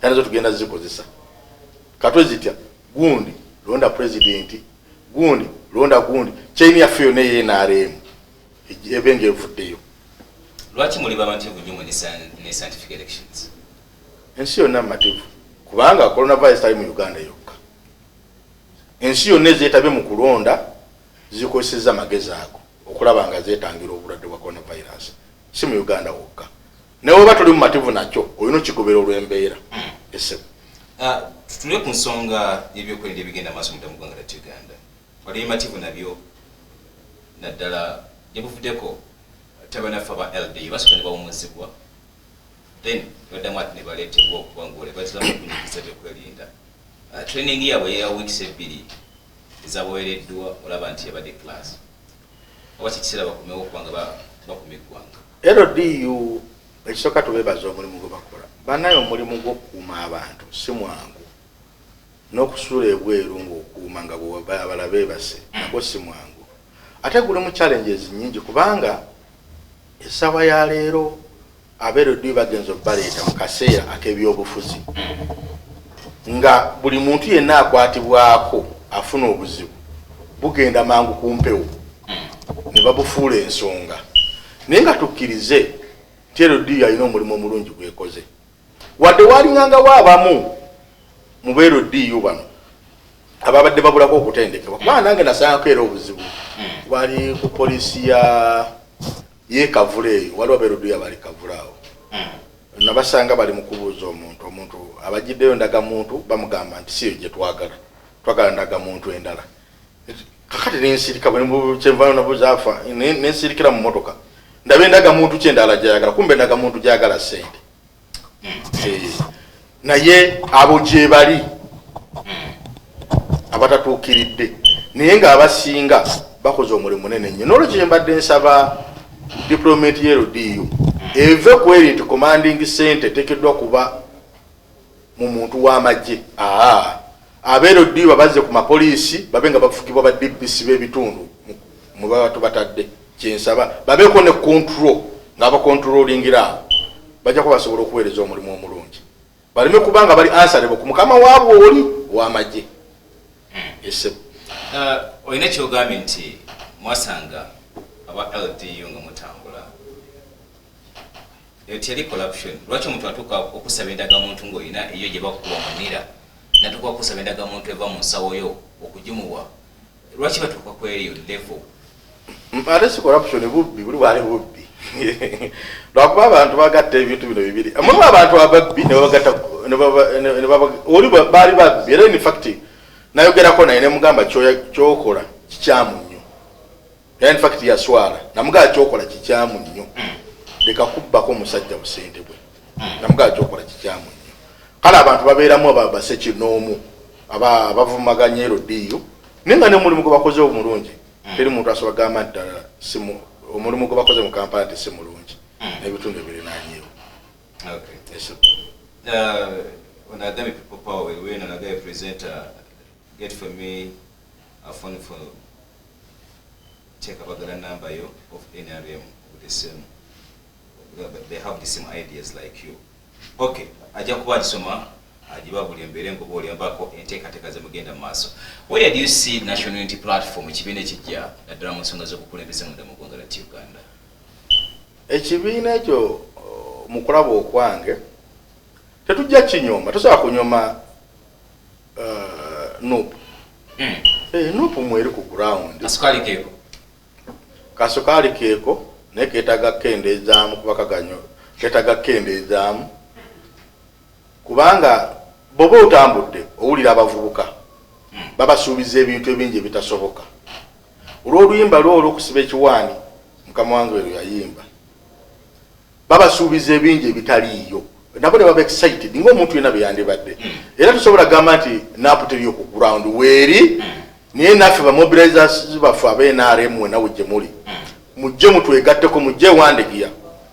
B: era nazo tugenda zikozesa. Katwe zitya? Gundi londa pulezidenti, gundi londa gundi, chain yaffe yonna eya NRM ebe ngaevuddeyo.
A: Lwaki muli bamativu nnyo mwe ne scientific elections?
B: Ensi yonna mativu, kubanga coronavirus tali mu Uganda yokka. Ensi yonna ezeetabye mu kulonda zikozesezza magezi ago okulaba nga zeetangira obulwadde bwa coronavirus, si mu Uganda wokka. Naye oba tuli mu mativu nakyo, olina okigobera olw'embeera esebo.
A: Ah, tutule ku nsonga y'ebyokwerinda ebigenda maaso munda mu ggwanga lya Uganda. Wali mativu nabyo, naddala gye buvuddeko tabanaffe aba LDU basooka ne bawumuzibwa, then baddamu ate ne baleetebwa okuba nga baziramu okunyigiza byokwerinda? Ah, training yaabwe eya weeks 2 ezabaweereddwa, olaba nti yabadde class oba kikiseera bakomewo okuba nga bakuma eggwanga?
B: LDU, ekisooka tubeebaza omulimu gwe bakola. Bannaye, omulimu gw'okukuuma abantu si mwangu, n'okusuula ebweru ng'okuuma nga abalala beebase nagwo si mwangu, ate gulimu challenges nyingi, kubanga essaawa ya leero aba LDU bagenza okubaleeta mu kaseera ak'ebyobufuzi nga buli muntu yenna akwatibwako afuna obuzibu, bugenda mangu ku mpewo ne babufuula ensonga. Naye nga tukkirize nti LDU alina omulimu omulungi gwekoze, wadde walingangawo abamu mu ba LDU bano ababadde babulako okutendekebwa, kubanga nange nasangako era obuzibu. Bali ku poliisi ya yekavula eyo, waliwo aba LDU abali Kavula awo, nabasanga bali mu kubuuza omuntu. Omuntu abagiddeyo ndagamuntu, bamugamba nti siyo gye twagala, twagala ndagamuntu endala. Kakati nensirika, kyenva nabuuza afa, nensirikira mu motoka ndabe endagamuntu kyendala gyayagala. Kumbe endagamuntu gyagala sente. Naye abo gye bali abatatuukiridde, naye ng'abasinga bakoze omulimu munene nnyo. N'olwekyo kye mbadde nsaba deployment ye LDU. Eve ku eri nti commanding center eteekeddwa kuba mu muntu w'amagye. Aa, aba LDU babazze ku mapoliisi, babe nga bafugibwa ba DPC b'ebitundu mwe baba tubatadde. Kyensaba, babeeko ne control, ng'abacontrollingira awo bajja kuba basobola okuweereza omulimu omulungi, baleme kubanga bali answerable ku mukama waabwe oli ow'amagye. Ese.
A: Olina kyogambye nti mwasanga aba LDU nga mutambula, eyo teyali corruption? Lwaki omuntu atuuka okusaba endagamuntu ng'olina eyo gye bakukuba munira, natuuka okusaba endagamuntu eva mu nsawo yo okugimuwa? Lwaki batuuka ku eriyo level?
B: Ate si corruption, bubbi buli bwali bubbi, lwakuba abantu bagatta ebintu bino bibiri. Mulimu abantu ababbi ne babagatta oli baali babbi. Era in fact nayogerako naye nemugamba, "Kyokola kikyamu nnyo." Era in fact yaswala. Namugamba, "Kyokola kikyamu nnyo, leka kubbako omusajja busente bwe." Namugamba, "Kyokola kikyamu nnyo." Kale abantu babeeramu abasekinoomu abavumaganya LDU, naye nga nemulimu gwe bakoze omulungi, teri muntu asobola gamba nti ddala omulimu gwe bakoze mu Kampala ti si mulungi n'ebitundu ebirinanyewo.
A: Okay.
B: Yes.
A: Ono agambye people power weno, nagambye, "Presenter, get for me a phone for check abagala number yo of NRM with the same, they have the same ideas like you." Okay, ajja kuba agisoma agiba buli embeera engoba olyambako enteekateeka zemugenda mu maaso. Where do you see National Unity Platform, ekibiina ekijja, naddala mu nsonga z'obukulembeze munda mu ggwanga lya Uganda?
B: Ekibiina ekyo, mu kulaba okwange, tetujja kinyoma, tosobola kunyoma NUP. NUP mweri ku ground.
A: Kasukaali keeko.
B: Kasukaali keeko, naye keetaaga kukendeezaamu, kuba kaganyo keetaaga kukendeezaamu, kubanga bw'oba otambudde owulira abavubuka babasuubiza ebintu ebingi ebitasoboka. Olw'oluyimba lwo olw'okusiba ekiwaani, mukama wange ero yayimba, babasuubiza ebingi ebitaliiyo, nabo ne baba excited ng'omuntu yenna bwe yandibadde. Era tusobola gamba nti NUP teriyo ku ground, weeri, naye naffe bamobilizers baffe aba NRM mwena wejje muli, mujje mutwegatteko, mujje ewandegeya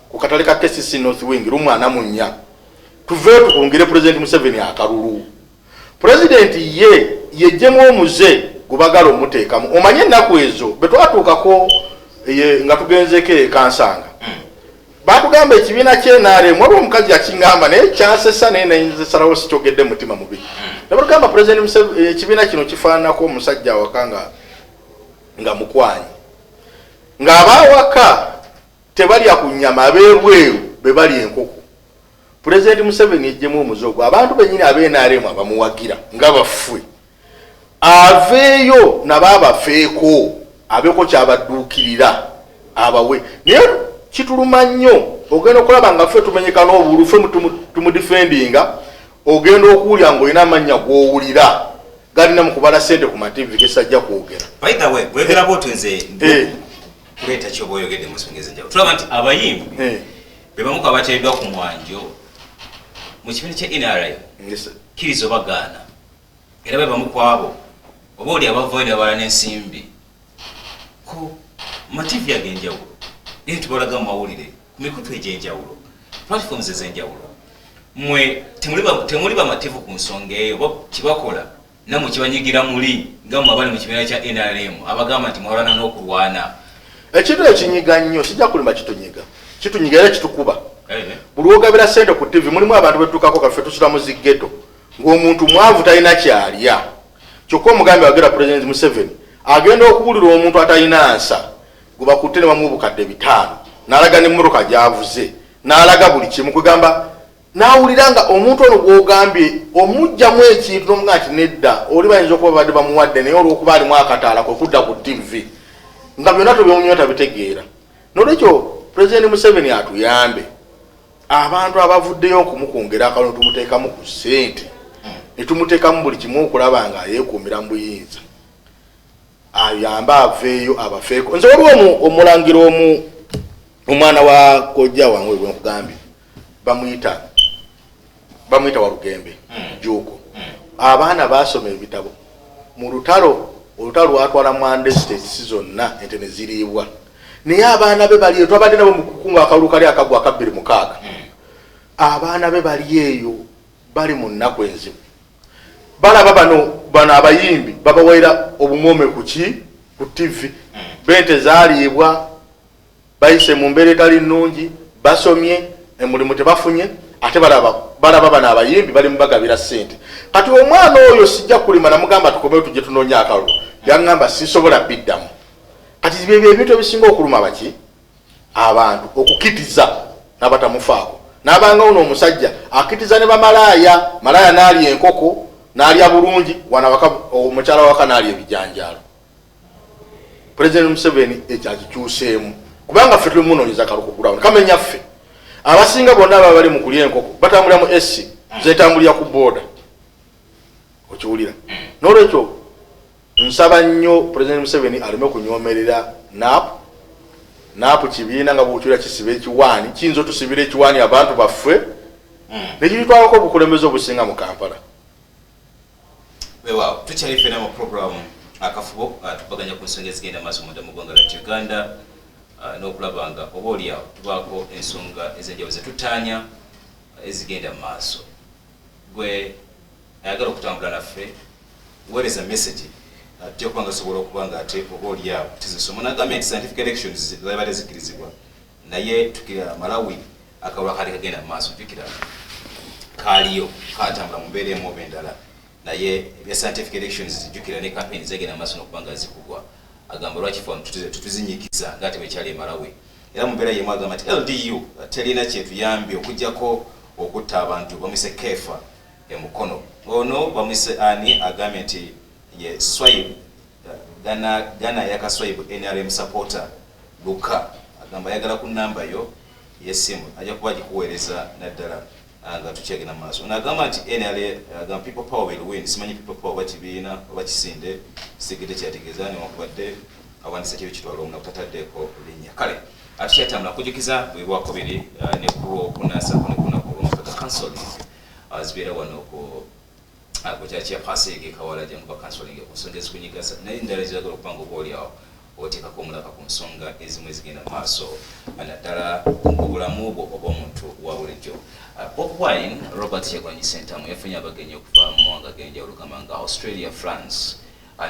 B: ku katale ka KCC North Wing room 44, tuveeyo tukungire President Museveni akalulu. Pulezidenti ye yejjemu omuze gubagala omuteekamu. Omanye ennaku ezo bwe twatuukako nga tugenzeko ekansanga, batugamba ekibiina kyenrm, waliwo omukazi yakiŋŋamba naye kyansesa, naye nenzesalawo sikyogedde mutima mubi. Nebatugamba President Museveni, ekibiina kino kifaananako omusajja awaka nga mukwanyi, ng'abaawaka tebalya ku nnyama, ab'ebweru be balya enkoko. Pulezidenti Museveni ejjemu omuze ogwo, abantu bennyini ab'NRM abamuwagira nga baffe aveeyo nabo abafeeko, abeeko kyabadduukirira abawe. Naye kituluma nnyo, ogenda okulaba nga ffe tumenyeka n'obulu, ffe tumudefendinga, ogenda okuwulira ng'olina amannya gw'owulira galina mu kubala sente ku mativi gesajja kwogera.
A: By the way, bwegera bwotyo, nze kuleeta kyoba oyogedde mu nsonga ez'enjawulo, tulaba nti abayimbi be bamu ku abateereddwa ku mwanjo mu kibiina kya NRM. Kkiriza oba gaana, era be bamu ku abo oba oli abavayo ne babala n'ensimbi ku mativi ag'enjawulo, naye tubalaga mu mawulire ku mikutu egy'enjawulo, platforms ez'enjawulo. Mmwe temuli bamativu ku nsonga eyo, oba kibakola nammwe kibanyigira muli nga mmwe abali mu kibiina kya NRM abagamba nti mwalwana n'okulwana?
B: Ekintu ekinyiga nnyo, sijja kulima, kitunyiga, kitunyiga era kitukuba. Buli wogabira sente ku TV, mulimu abantu betutukako kaffe tusula mu ziggeto, ng'omuntu mwavu talina kyalya, kyokka omugambi wagera President Museveni, agenda okuwulira omuntu atalina nsa gwe bakutte ne bamuwa 5000, n'alaga nemmotoka gy'avuze, n'alaga buli kimu. Kwegamba n'awulira nga omuntu ono gw'ogambye omugjamu ekintu n'omugaa nti nedda, oli bayinza okuba babadde bamuwadde, naye olw'okuba alimu akataala kwe kudda ku TV, nga byonna tobyomunywa tabitegeera. Nolwekyo Pulezidenti Museveni atuyambe, abantu abavuddeyo okumukungera akalulu tumuteekamu ku ssente ne tumuteekamu buli kimu okulaba nga ayeekuumira mu buyinza, ayambe aveeyo abafeeko. Nze waliwo omulangira omu, omwana wa kojja wange gwenkugambye, bamuyita Walugembe Juuko. Abaana basoma ebitabo mu lutalo, olutalo lwatwala Mwande States zonna, ente ne ziriibwa. Naye abaana be bali eyo, twabadde nabo mu kukunga akalulu kali akagwa aka 2006. Abaana be bali eyo, bali mu nnaku enzibu. Balaba bano abayimbi babawaira obumome kuki ku TV, bente zaliibwa, bayise mu mbeera etali nnungi, basomye, emulimu tebafunye, ate balaba bano abayimbi bali mubagabira ssente. Kati omwana oyo sijja kulima, namugamba tukomewo tujje tunoonya akalulu, yaŋŋamba sisobola biddamu. Kati byebyo ebintu ebisinga okuluma baki abantu, okukitiza n'abatamufaako. N'abanga ono omusajja akitiza ne bamalaaya, malaaya n'alya enkoko n'alya bulungi, wana waka omukyala waka n'alya ebijanjaalo. President Museveni ekyo akikyuseemu, kubanga ffe tuli munoonyeza kalulu ku ground kamenya. Ffe abasinga bonna ababa bali mu kulya enkoko batambulira mu AC zetambulira ku booda, okiwulira? N'olwekyo nsaba nnyo President Museveni aleme kunyomerera NUP. NUP kibiina nga bwokiwulira kisiba ekiwaani, kiyinza otusibira ekiwaani abantu baffe nekitutwalako obukulembeze obusinga mu Kampala.
A: Weewaawo, tukyali ffena mu programu Akafubo, tupaganya ku nsonga ezigenda maaso munda mu ggwanga lyattu Uganda, n'okulaba nga oba oliawo tubaako ensonga ez'enjawulo zetutaanya ezigenda mu maaso. Gwe ayagala okutambula naffe, weereza message, tujja kuba nga tusobola okuba nga ate oba oliawo tuzisoma. Nagambye nti scientific elections zabadde zikkirizibwa, naye tukira Malawi akalulu akaali kagenda mu maaso, jjukira kaaliyo katambula mu mbeera emu oba endala, naye ebya scientific elections, jjukira ne campaign zagenda mu maaso n'okuba nga zikugwa. Agamba lwaki fe tutuzinyikiza nga tebwekyali e Malawi? Era mu mbeera yemu agamba nti LDU terina kyetuyambye okugjako okutta abantu. Bamwise Kefa emukono ono bamwise ani? Agambye nti ye Swaib Gana yaka Swaib, NRM supporter Luka. Agamba ayagala ku namba yo yesimu, ajja kuba agikuweereza naddala nga tukyagenda mu maaso. Ono agamba nti NRA, agamba People Power will win. Simanyi People Power oba kibiina oba kisinde, sigedde kyategeeza, newankubadde awandisa kiro kitwala omunaku, tataddeeko linnya. Kale atukyatambula kujukiza bwe lwakubiri ne ku lwokuna sako ne kunaku olwomukaaga counseling zibeera wano ku ku kyaki ya Pasig Kawala. Jangu ba counseling ku nsonga ezikunyigasa naye endala eziragala okuba nga oba oliawo oteekako omulaka ku nsonga ezimu ezigenda mu maaso, naddala mu bulamu bwo oba omuntu wa bulijjo. Bobi Wine, Robert Kyagulanyi Ssentamu, yafunye abagenyi okuva mu mawanga ag'enjawulo, gamba nga Australia, France,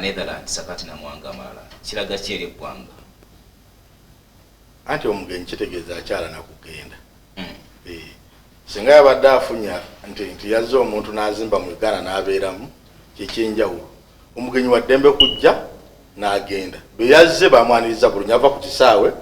A: Netherlands, sakati n'amawanga amalala. Kiraga ki eri eggwanga?
B: Anti omugenyi kitegeeza akyala nakugenda. Singa yabadde afunya nti yazze omuntu n'azimba mu Uganda n'abeeramu, kyekyenjawulo. Omugenyi wa ddembe kujja n'agenda. Bwe yazze bamwaniriza bulungi, ava ku kisaawe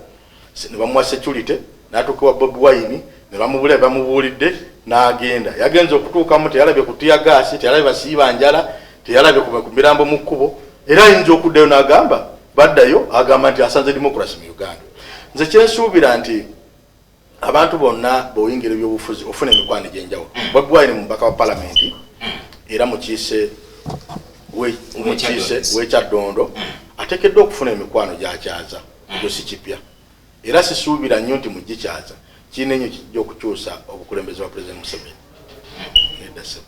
B: ne bamuwa security n'atuuka wa Bobi Wine ne bamubulira, bamubuulidde n'agenda. Yagenze okutuukamu teyalabye ku tear gas, teyalabye basiiba njala, teyalabye ku mirambo mu kkubo. Era ayinza okuddayo n'agamba, baddayo agamba nti asanze democracy mu Uganda. Nze kyensuubira nti abantu bonna bw'oyingira ebyobufuzi ofuna emikwano egy'enjawulo. Bobi Wine mubaka wa palamenti era mukiise mukiise w'ekyaddondo, ateekeddwa okufuna emikwano gyakyaza. Ekyo si kipya, era sisuubira nnyo nti mugikyaza kirina ennyo kijja okukyusa obukulembeze bwa President Museveni. Nedda ssebo.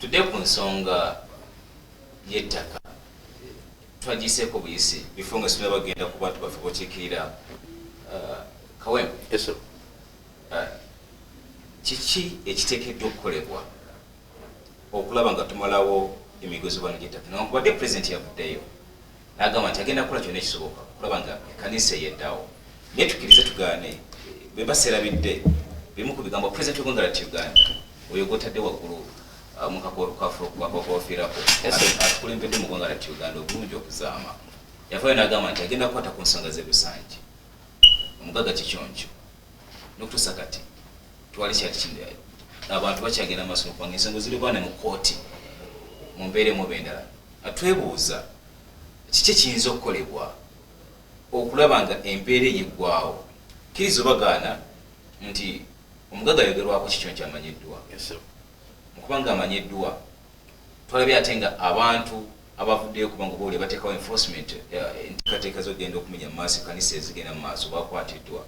A: Tudde ku nsonga y'ettaka, twagiyiseeko buyisi bifo nga sinaba bagenda ku bantu baffe bokiikirira. Kawempe.
B: Yes, sir.
A: Kiki ekiteekeddwa okukolebwa okulaba nga tumalawo emigozobano gy'ettaka, newankubadde pulezidenti yavuddeyo n'agamba nti agenda kukola kyonna ekisoboka okulaba nga ekkanisa eyeddawo? Naye tukkirize tugaane, bwe baseerabidde bimu ku bigambo pulezidenti w'eggwanga lyattu Uganda oyo gwotadde waggulu mu kakofiirako atukulembedde mu ggwanga lyattu Uganda obulungi okuzaama, yavaayo n'agamba nti agenda kukwata ku nsonga z'ebisanji omugagga Kiconco. N'okutuusa kati twali kyali kino, abantu bakyagenda maaso nokubanga ensonga ziribwana mu kooti mu mbeera emu oba endala. Twebuuza kiki ekiyinza okukolebwa okulaba nga embeera eyo eggwawo. Kkiriza oba gaana nti omugagga ayogerwako Kiconco amanyiddwa.
B: Yes, sir.
A: Mukubanga amanyiddwa, twalabye ate nga abantu abavuddeyo kubanga oba oli bateekawo enforcement, enteekateeka zogenda okumenya mu maaso ekkanisa ezigenda mu maaso bakwatiddwa,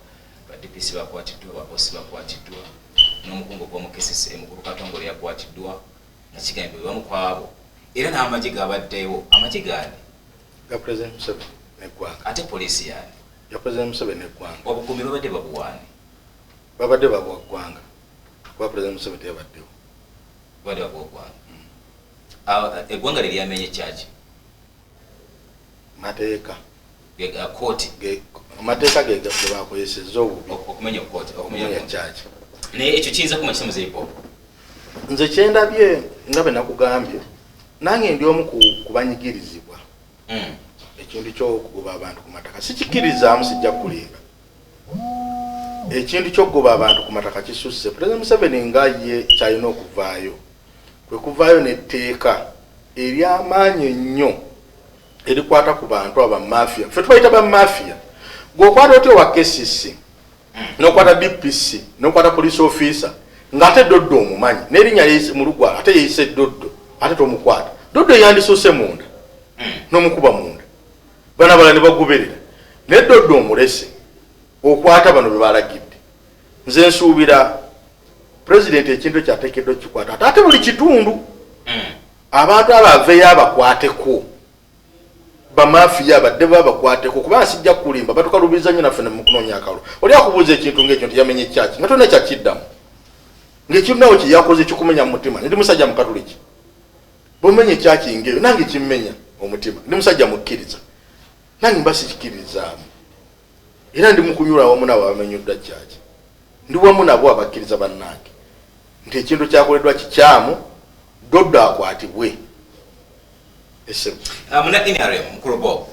A: ba DPC bakwatiddwa, ba OC bakwatiddwa, n'omukungu okuva mu KCC mukulu Katongole yakwatiddwa, nga kigambibwa bamu ku abo, era n'amagye gabaddewo. Amagye gaani?
B: Ga President Museveni neggwanga.
A: Ate poliisi yaani?
B: Ya President Museveni neggwanga.
A: Obukuumi babadde babuwaani?
B: Babadde babuwa ggwanga, kuba President Museveni teyabaddewo.
A: Babadde babuwa ggwanga. Ah, eggwanga lye lyamenye kyaki?
B: Mateeka.
A: Kooti.
B: Amateeka ge bakozesezza obubi.
A: Okumenya kooti.
B: Okumenya kyaki.
A: Naye ekyo kiyinza kuma kimuzeepo?
B: Nze kyendabye, nga bwe nakugambye, nange ndi omu ku banyigirizibwa. Ekintu ky'okugoba abantu ku mataka sikikirizaamu, sijja kukulimba. Ekintu ky'okugoba abantu ku mataka kisusse. President Museveni nga ye kyalina okuvaayo kwe kuvaayo n'etteeka ery'amaanyi ennyo erikwata ku bantu abo bamafia. Ffe tubayita bamafia. Gweokwata otya owa KCC, n'okwata DPC, n'okwata police officer, ng'ate Doddo omumanyi n'erinnya mu lugwala, ate yeeyise Doddo, ate tomukwata? Doddo yandisoose munda n'omukuba munda, bana bala ne bagoberera, naye Doddo omulese, okwata bano be balagidde. Nze nsuubira pulezidenti ekintu ekyateekeddwa okukikwata, ate ate buli kitundu abantu abo aveeyo abakwateko, bamafiya abadde babakwateko, kubanga sijja kulimba, batukalubiriza nnyo naffe nemukunoonya akalulu. Oli akubuuza ekintu ngaekyo nti yamenye kyaki, nga tolina kyakiddamu, ngaekintu nawe kyeyakoze kikumenya mu mutima. Ndi musajja mukatuliki, bwomenya ekyaki ngaeyo nange kimmenya omutima. Ndi musajja mukkiriza, nange mba sikikirizaamu, era ndi mukunyula wamu nabo abamenyuddwa kyaki. Ndi wamu nabo abakkiriza bannange nti ekintu kyakoleddwa kikyamu, Doddo akwatibwe.
A: Muna NRM mukulu Bob,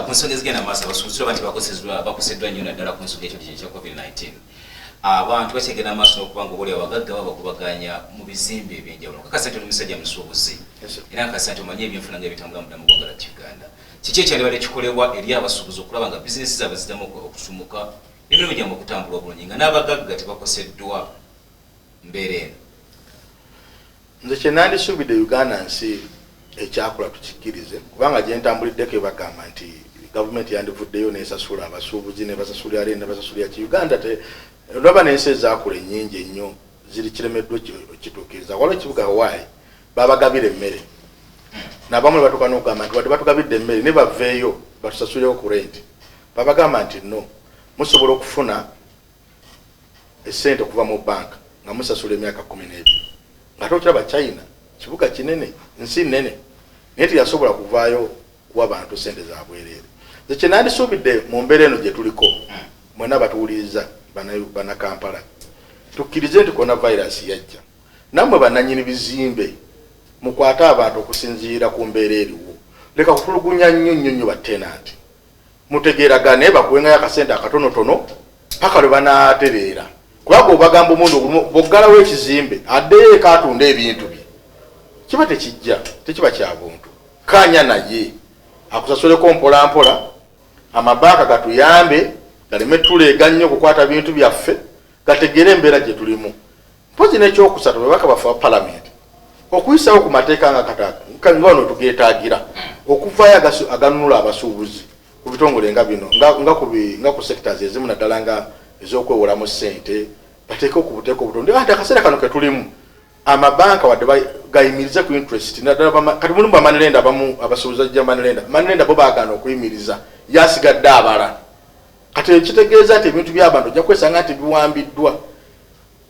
A: ku nsonga ezigenda maaso, abasuubuzi tulaba nti bakoseddwa nnyo, naddala ku nsonga ekyo ekya COVID-19. Abantu bakyagenda maaso n'okuba nga obuli abagagga babagobaganya mu bizimbe ebyenjawulo. Nkakasa nti oli musajja musuubuzi, era nkakasa nti omanyi ebyenfuna nga ebitambula munda mu ggwanga lya Uganda. Kiki ekyandibadde kikolebwa eri abasuubuzi okulaba nga bizinesi zaabwe ziddamu okusumuka, emirimu gyabwe okutambula obulungi, nga n'abagagga tebakoseddwa mbeera eno?
B: Nze kyenandisuubidde, Uganda nsi ekyakula, tukikkirize, kubanga gyentambuliddeko ebagamba nti gavumenti yandivuddeyo nesasula abasuubuzi, nebasasulira rent, nebasasulira ki. Uganda olaba n'ensi ezakula ennyingi ennyo ziri kiremeddwa okituukiriza. Waliwo ekibuga Hawaii, babagabira emmere, nabamu ne batuuka n'okugamba nti wadde batugabidde emmere, ne baveeyo batusasulirewo ku rent. Babagamba nti no, musobola okufuna esente okuva mu banka nga musasula emyaka 12. Ngate okiraba China kibuga kinene, nsi nene, naye teyasobola kuvaayo kuwa bantu sente zabwereere. Nze kyenandisuubidde mu mbeera eno gye tuliko, mwena batuwuliriza Bannakampala, tukkirize nti coronavirus yajja. Nammwe bannanyini bizimbe, mukwate abantu okusinziira ku mbeera eriwo. Leka kutulugunya nnyo nnyo nnyo batenanti. Mutegeeragane, bakuwengayo akasente akatonotono paka lwe banaatereera, kubanga obagamba omundi ogumu bw'oggalawo ekizimbe addeyo eka atunda ebintu bye, kiba tekijja, tekiba kya buntu. Kanya naye akusasuleko mpola mpola. Amabanka gatuyambe galeme tuleega nnyo okukwata bintu byaffe, gategeere embeera gye tulimu. Mpozi n'ekyokusatu, babaka baffe ba palamenti okuyisawo ku mateeka nga kata nga wano tugeetaagira okuvaayo aganunula abasuubuzi ku bitongole nga bino, nga ku sectors ezimu, naddala nga ez'okwewolamu ssente, bateeke ku buteeka obutono, ati akaseera kano ketulimu amabanka wadde gayimirize ku interest, naddala kati mulimu ba money lender abamu, abasuubuzi bajja money lender. Money lender bo baagaana okuyimiriza, yasigadde abala. Kati ekitegeeza nti ebintu by'abantu ojja kwesanga nti biwambiddwa.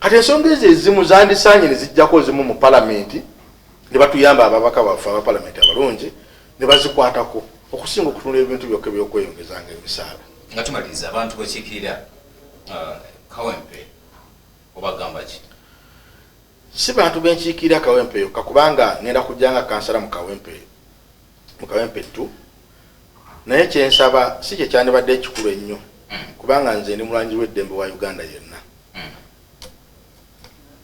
B: Kati ensonga ezo ezimu zandisaanye ne zijjako ezimu mu palamenti, ne batuyamba ababaka baffe aba palamenti abalungi ne bazikwatako, okusinga okutunula ebintu byokka ebyokweyongezanga emisaala.
A: Nga tumaliriza, abantu bakiikirira Kawempe obagamba ki?
B: Si bantu benkiikirira Kawempe yokka, kubanga ngenda kujja nga kansala mu Kawempe 2, naye kyensaba si kye kyandibadde ekikulu ennyo, kubanga nze ndi mulwanyi w'eddembe wa Uganda yenna.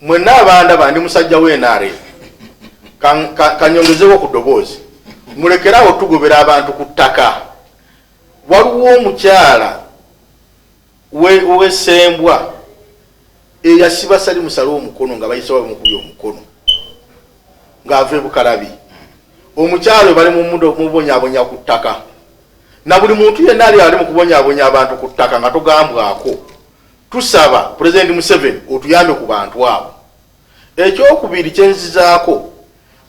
B: Mwenna abandaba, ndi musajja w'NRM. Kanyongezewo ku ddoboozi, mulekerawo tugobera abantu ku ttaka. Waliwo omukyala wesembwa eyasiba sali musale omukono nga bayise bamukubye omukono ng'ava ebukalabi. Omukyala we bali mubonyabonya ku ttaka, na buli muntu yenna ali mu kubonyabonya abantu ku ttaka nga togambwako. Tusaba Pulezidenti Museveni otuyambe ku bantu abo. Ekyokubiri kyenzizaako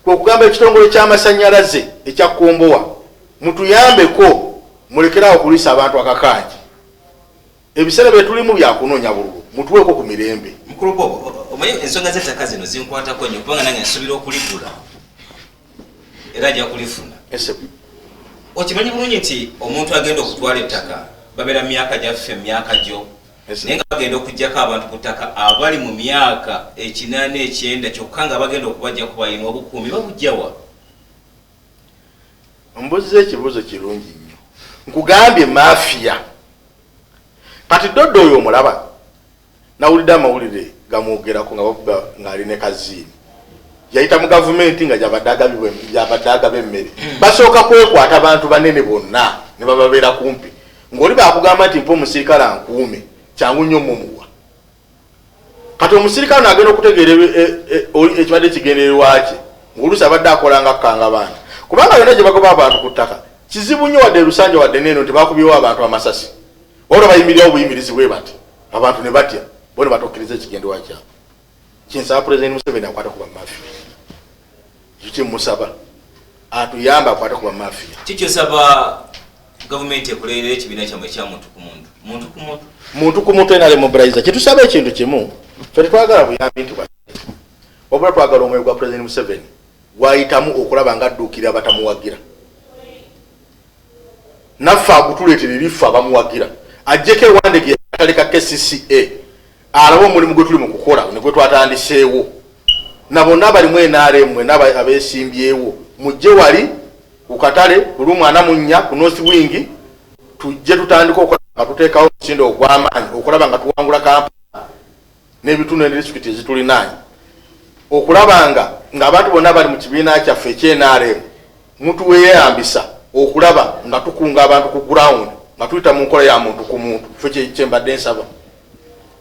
B: kwe kugamba ekitongole ky'amasanyalaze ekya Kombowa, mutuyambeko, mulekerawo okuliisa abantu akakangi. Ebiseera byetulimu byakunoonya bululu, mutuweeko ku mirembe.
A: Mukulu Bob, omanyi ensonga z'ettaka zino zinkwatako nnyo, kubanga nange nsuubira okuligula era ajja kulifuna. Okimanyi bulungi nti omuntu agenda okutwala ettaka babeera mu myaka gyaffe, mu myaka gyo, naye nga bagenda okuggyako abantu ku ttaka abali mu myaka 80, 90, kyokka nga bagenda okubajjako balina obukuumi. Babujjawa?
B: Mbuuziza ekibuuzo kirungi nnyo. Nkugambye mafia. Kati Doddo oyo omulaba, nawulidde amawulire gamwogerako nga bavuga ng'ali ne kaziini, yayita mu gavumenti nga gyabadde agaba emmere. Basooka kwekwata bantu banene bonna ne bababeera kumpi, ng'oli bakugamba nti mpa omusirikale ankuume, kyangu nnyo mumuwa. Kati omusirikale nagenda okutegeera ekibadde kigendererwa kye, ng'oluusi abadde akola nga kkanga baana, kubanga yonna gye bagoba abantu ku ttaka kizibu nnyo, wadde Lusanja wadde neeno, nti bakubyewo abantu amasasi, wabula bayimirirawo buyimirizi bwe bati, abantu ne batya, bo ne batokkiriza ekigendererwa kyabwe. Kinsaba Pulezidenti Museveni akwate ku bamafiya, ekyo kimusaba atuyambe akwate ku bamafiya.
A: Kikyosaba gavumenti ekolerera ekibiina kyammwe ekya muntu ku muntu, muntu ku muntu?
B: Muntu ku muntu, NRM mobilizer. Kyetusaba ekintu kimu, ffe tetwagala buyambi nti wabula twagala omwoyo gwa Pulezidenti Museveni gwayitamu okulaba nga adduukirira abatamuwagira, naffe agutuleetera eriffe abamuwagira, ajjeko ewandege akatale ka KCCA, alabe omulimu gwe tuli mu kukola ne gwe twatandiseewo, na bonna abalimu NRM mwena abeesimbyewo mujje wali ku katale ku lumu 44 ku North Wing, tujje tutandike okulaba nga tuteekawo omusinde ogw'amaanyi okulaba nga tuwangula Kampala n'ebitundu ne disitulikiti ezitulinaanye, okulaba nga ng'abantu bonna bali mu kibiina kyaffe eky'NRM mutuweyambisa okulaba nga tukunga abantu ku ground nga tuyita mu nkola ya muntu ku muntu. Ffe kyembadde nsaba.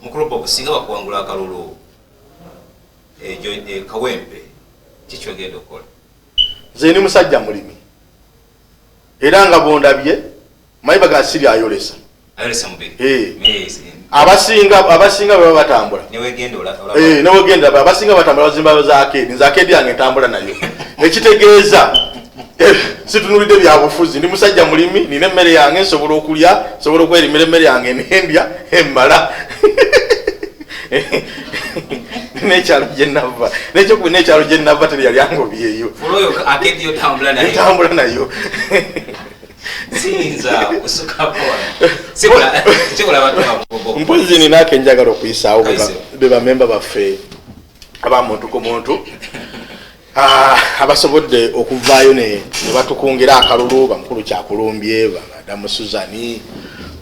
A: Mukulu Bob, singa bakuwangula akalulu ejo Kawempe, kikyogenda okukola?
B: Nze ndi musajja mulimi, era nga bondabye mayiba ga siri ayolesa.
A: Ayolesa mubiri.
B: Abasinga bwe baba batambula
A: newegenda.
B: Newegenda, abasinga batambula bazimba za arcade, nze arcade yange ntambula nayo. Ekitegeeza situnulidde byabufuzi, ndi musajja mulimi, nina emmere yange, nsobola okulya, nsobola okwerimira emmere yange nendya emmala n'ekyalo gye nava, nekyokubi n'ekyalo gye nava teri yali angobyeyo.
A: Oyo arcade yotambula nayo.
B: Ntambula nayo.
A: Siyinza kusukako wano, kikola abantu abo.
B: Mpozi ninako enjagala okuyisaawo.
A: Kayise.
B: Be bamemba baffe aba muntu ku muntu, abasobodde okuvaayo ne batukungira akalulu, bamukulu Kyakulumbye, bamadamu Suzani,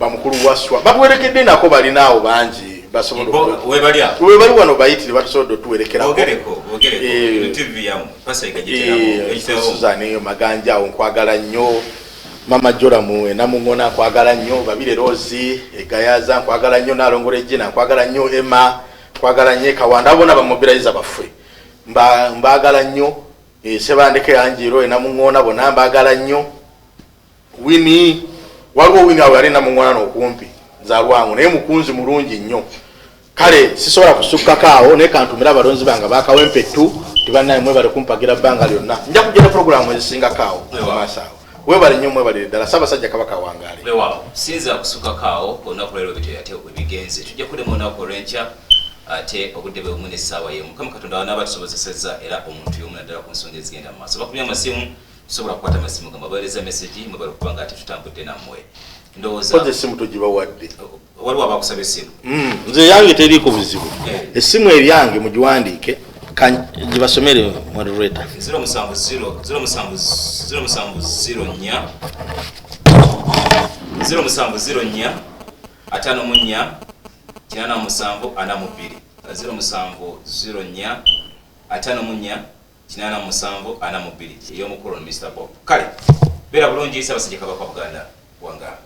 B: bamukulu Waswa, batuwerekedde nako, balinaawo bangi basobodde
A: webali awo.
B: Webali wano bayitire, batusobodde otuwerekerako.
A: Bogereko, bogereko. Eno TV yamu pasaiga giteramu.
B: Suzani Maganja awo nkwagala nnyo, mama Joramu enamuŋona nkwagala nnyo, Babire Rosi Egayaza nkwagala nnyo, Nalongo Regina nkwagala nnyo, Emma nkwagala nnyo, Ekawanda, abo bonna bamobilizer baffe. Mbaagala nnyo. Sebandeke Anjiro enamuŋona, bonna mbaagala nnyo. Wini, waliwo Wini awo yali namuŋona n'okumpi nzalwangu, naye mukunzi mulungi nnyo. Kale sisobola kusukkako awo, naye kantumire abalonzi bange bakawempe tu tibannaye, mwebale kumpagira bbanga lyonna. Nja kujja ne puroguramu ezisingako awo mu maaso awo. Webale nnyo, mwebalire ddala. Ssaabasajja Kabaka wangaale.
A: Weewaawo, siyinza kusukako awo. Olunaku lwaleero bityo ate webigenze. Tujja kuddamu olunaku olw'enkya ate obudde bwe bumu n'essaawa y'emu, Mukama Katonda wanaaba tusobozesezza. Era omuntu y'omu naddala ku nsonga ezigenda mu maaso, bakubye amasimu, tusobola kukwata amasimu gamwe, abaweereza message, mwebale okuba nga ate tutambudde nammwe. Ndowooza
B: koze essimu tugibawadde.
A: Waliwo abakusaba essimu.
B: Nze yange teriiko buzibu. Essimu eryange mugiwandiike, gibasomere moderator.
A: 070 07 0704 0704 54 87 42, 0704 54 87 42, ey'omukulu Mr Bob. Kale beera bulungi. Ssaabasajja Kabaka wa Buganda wanga.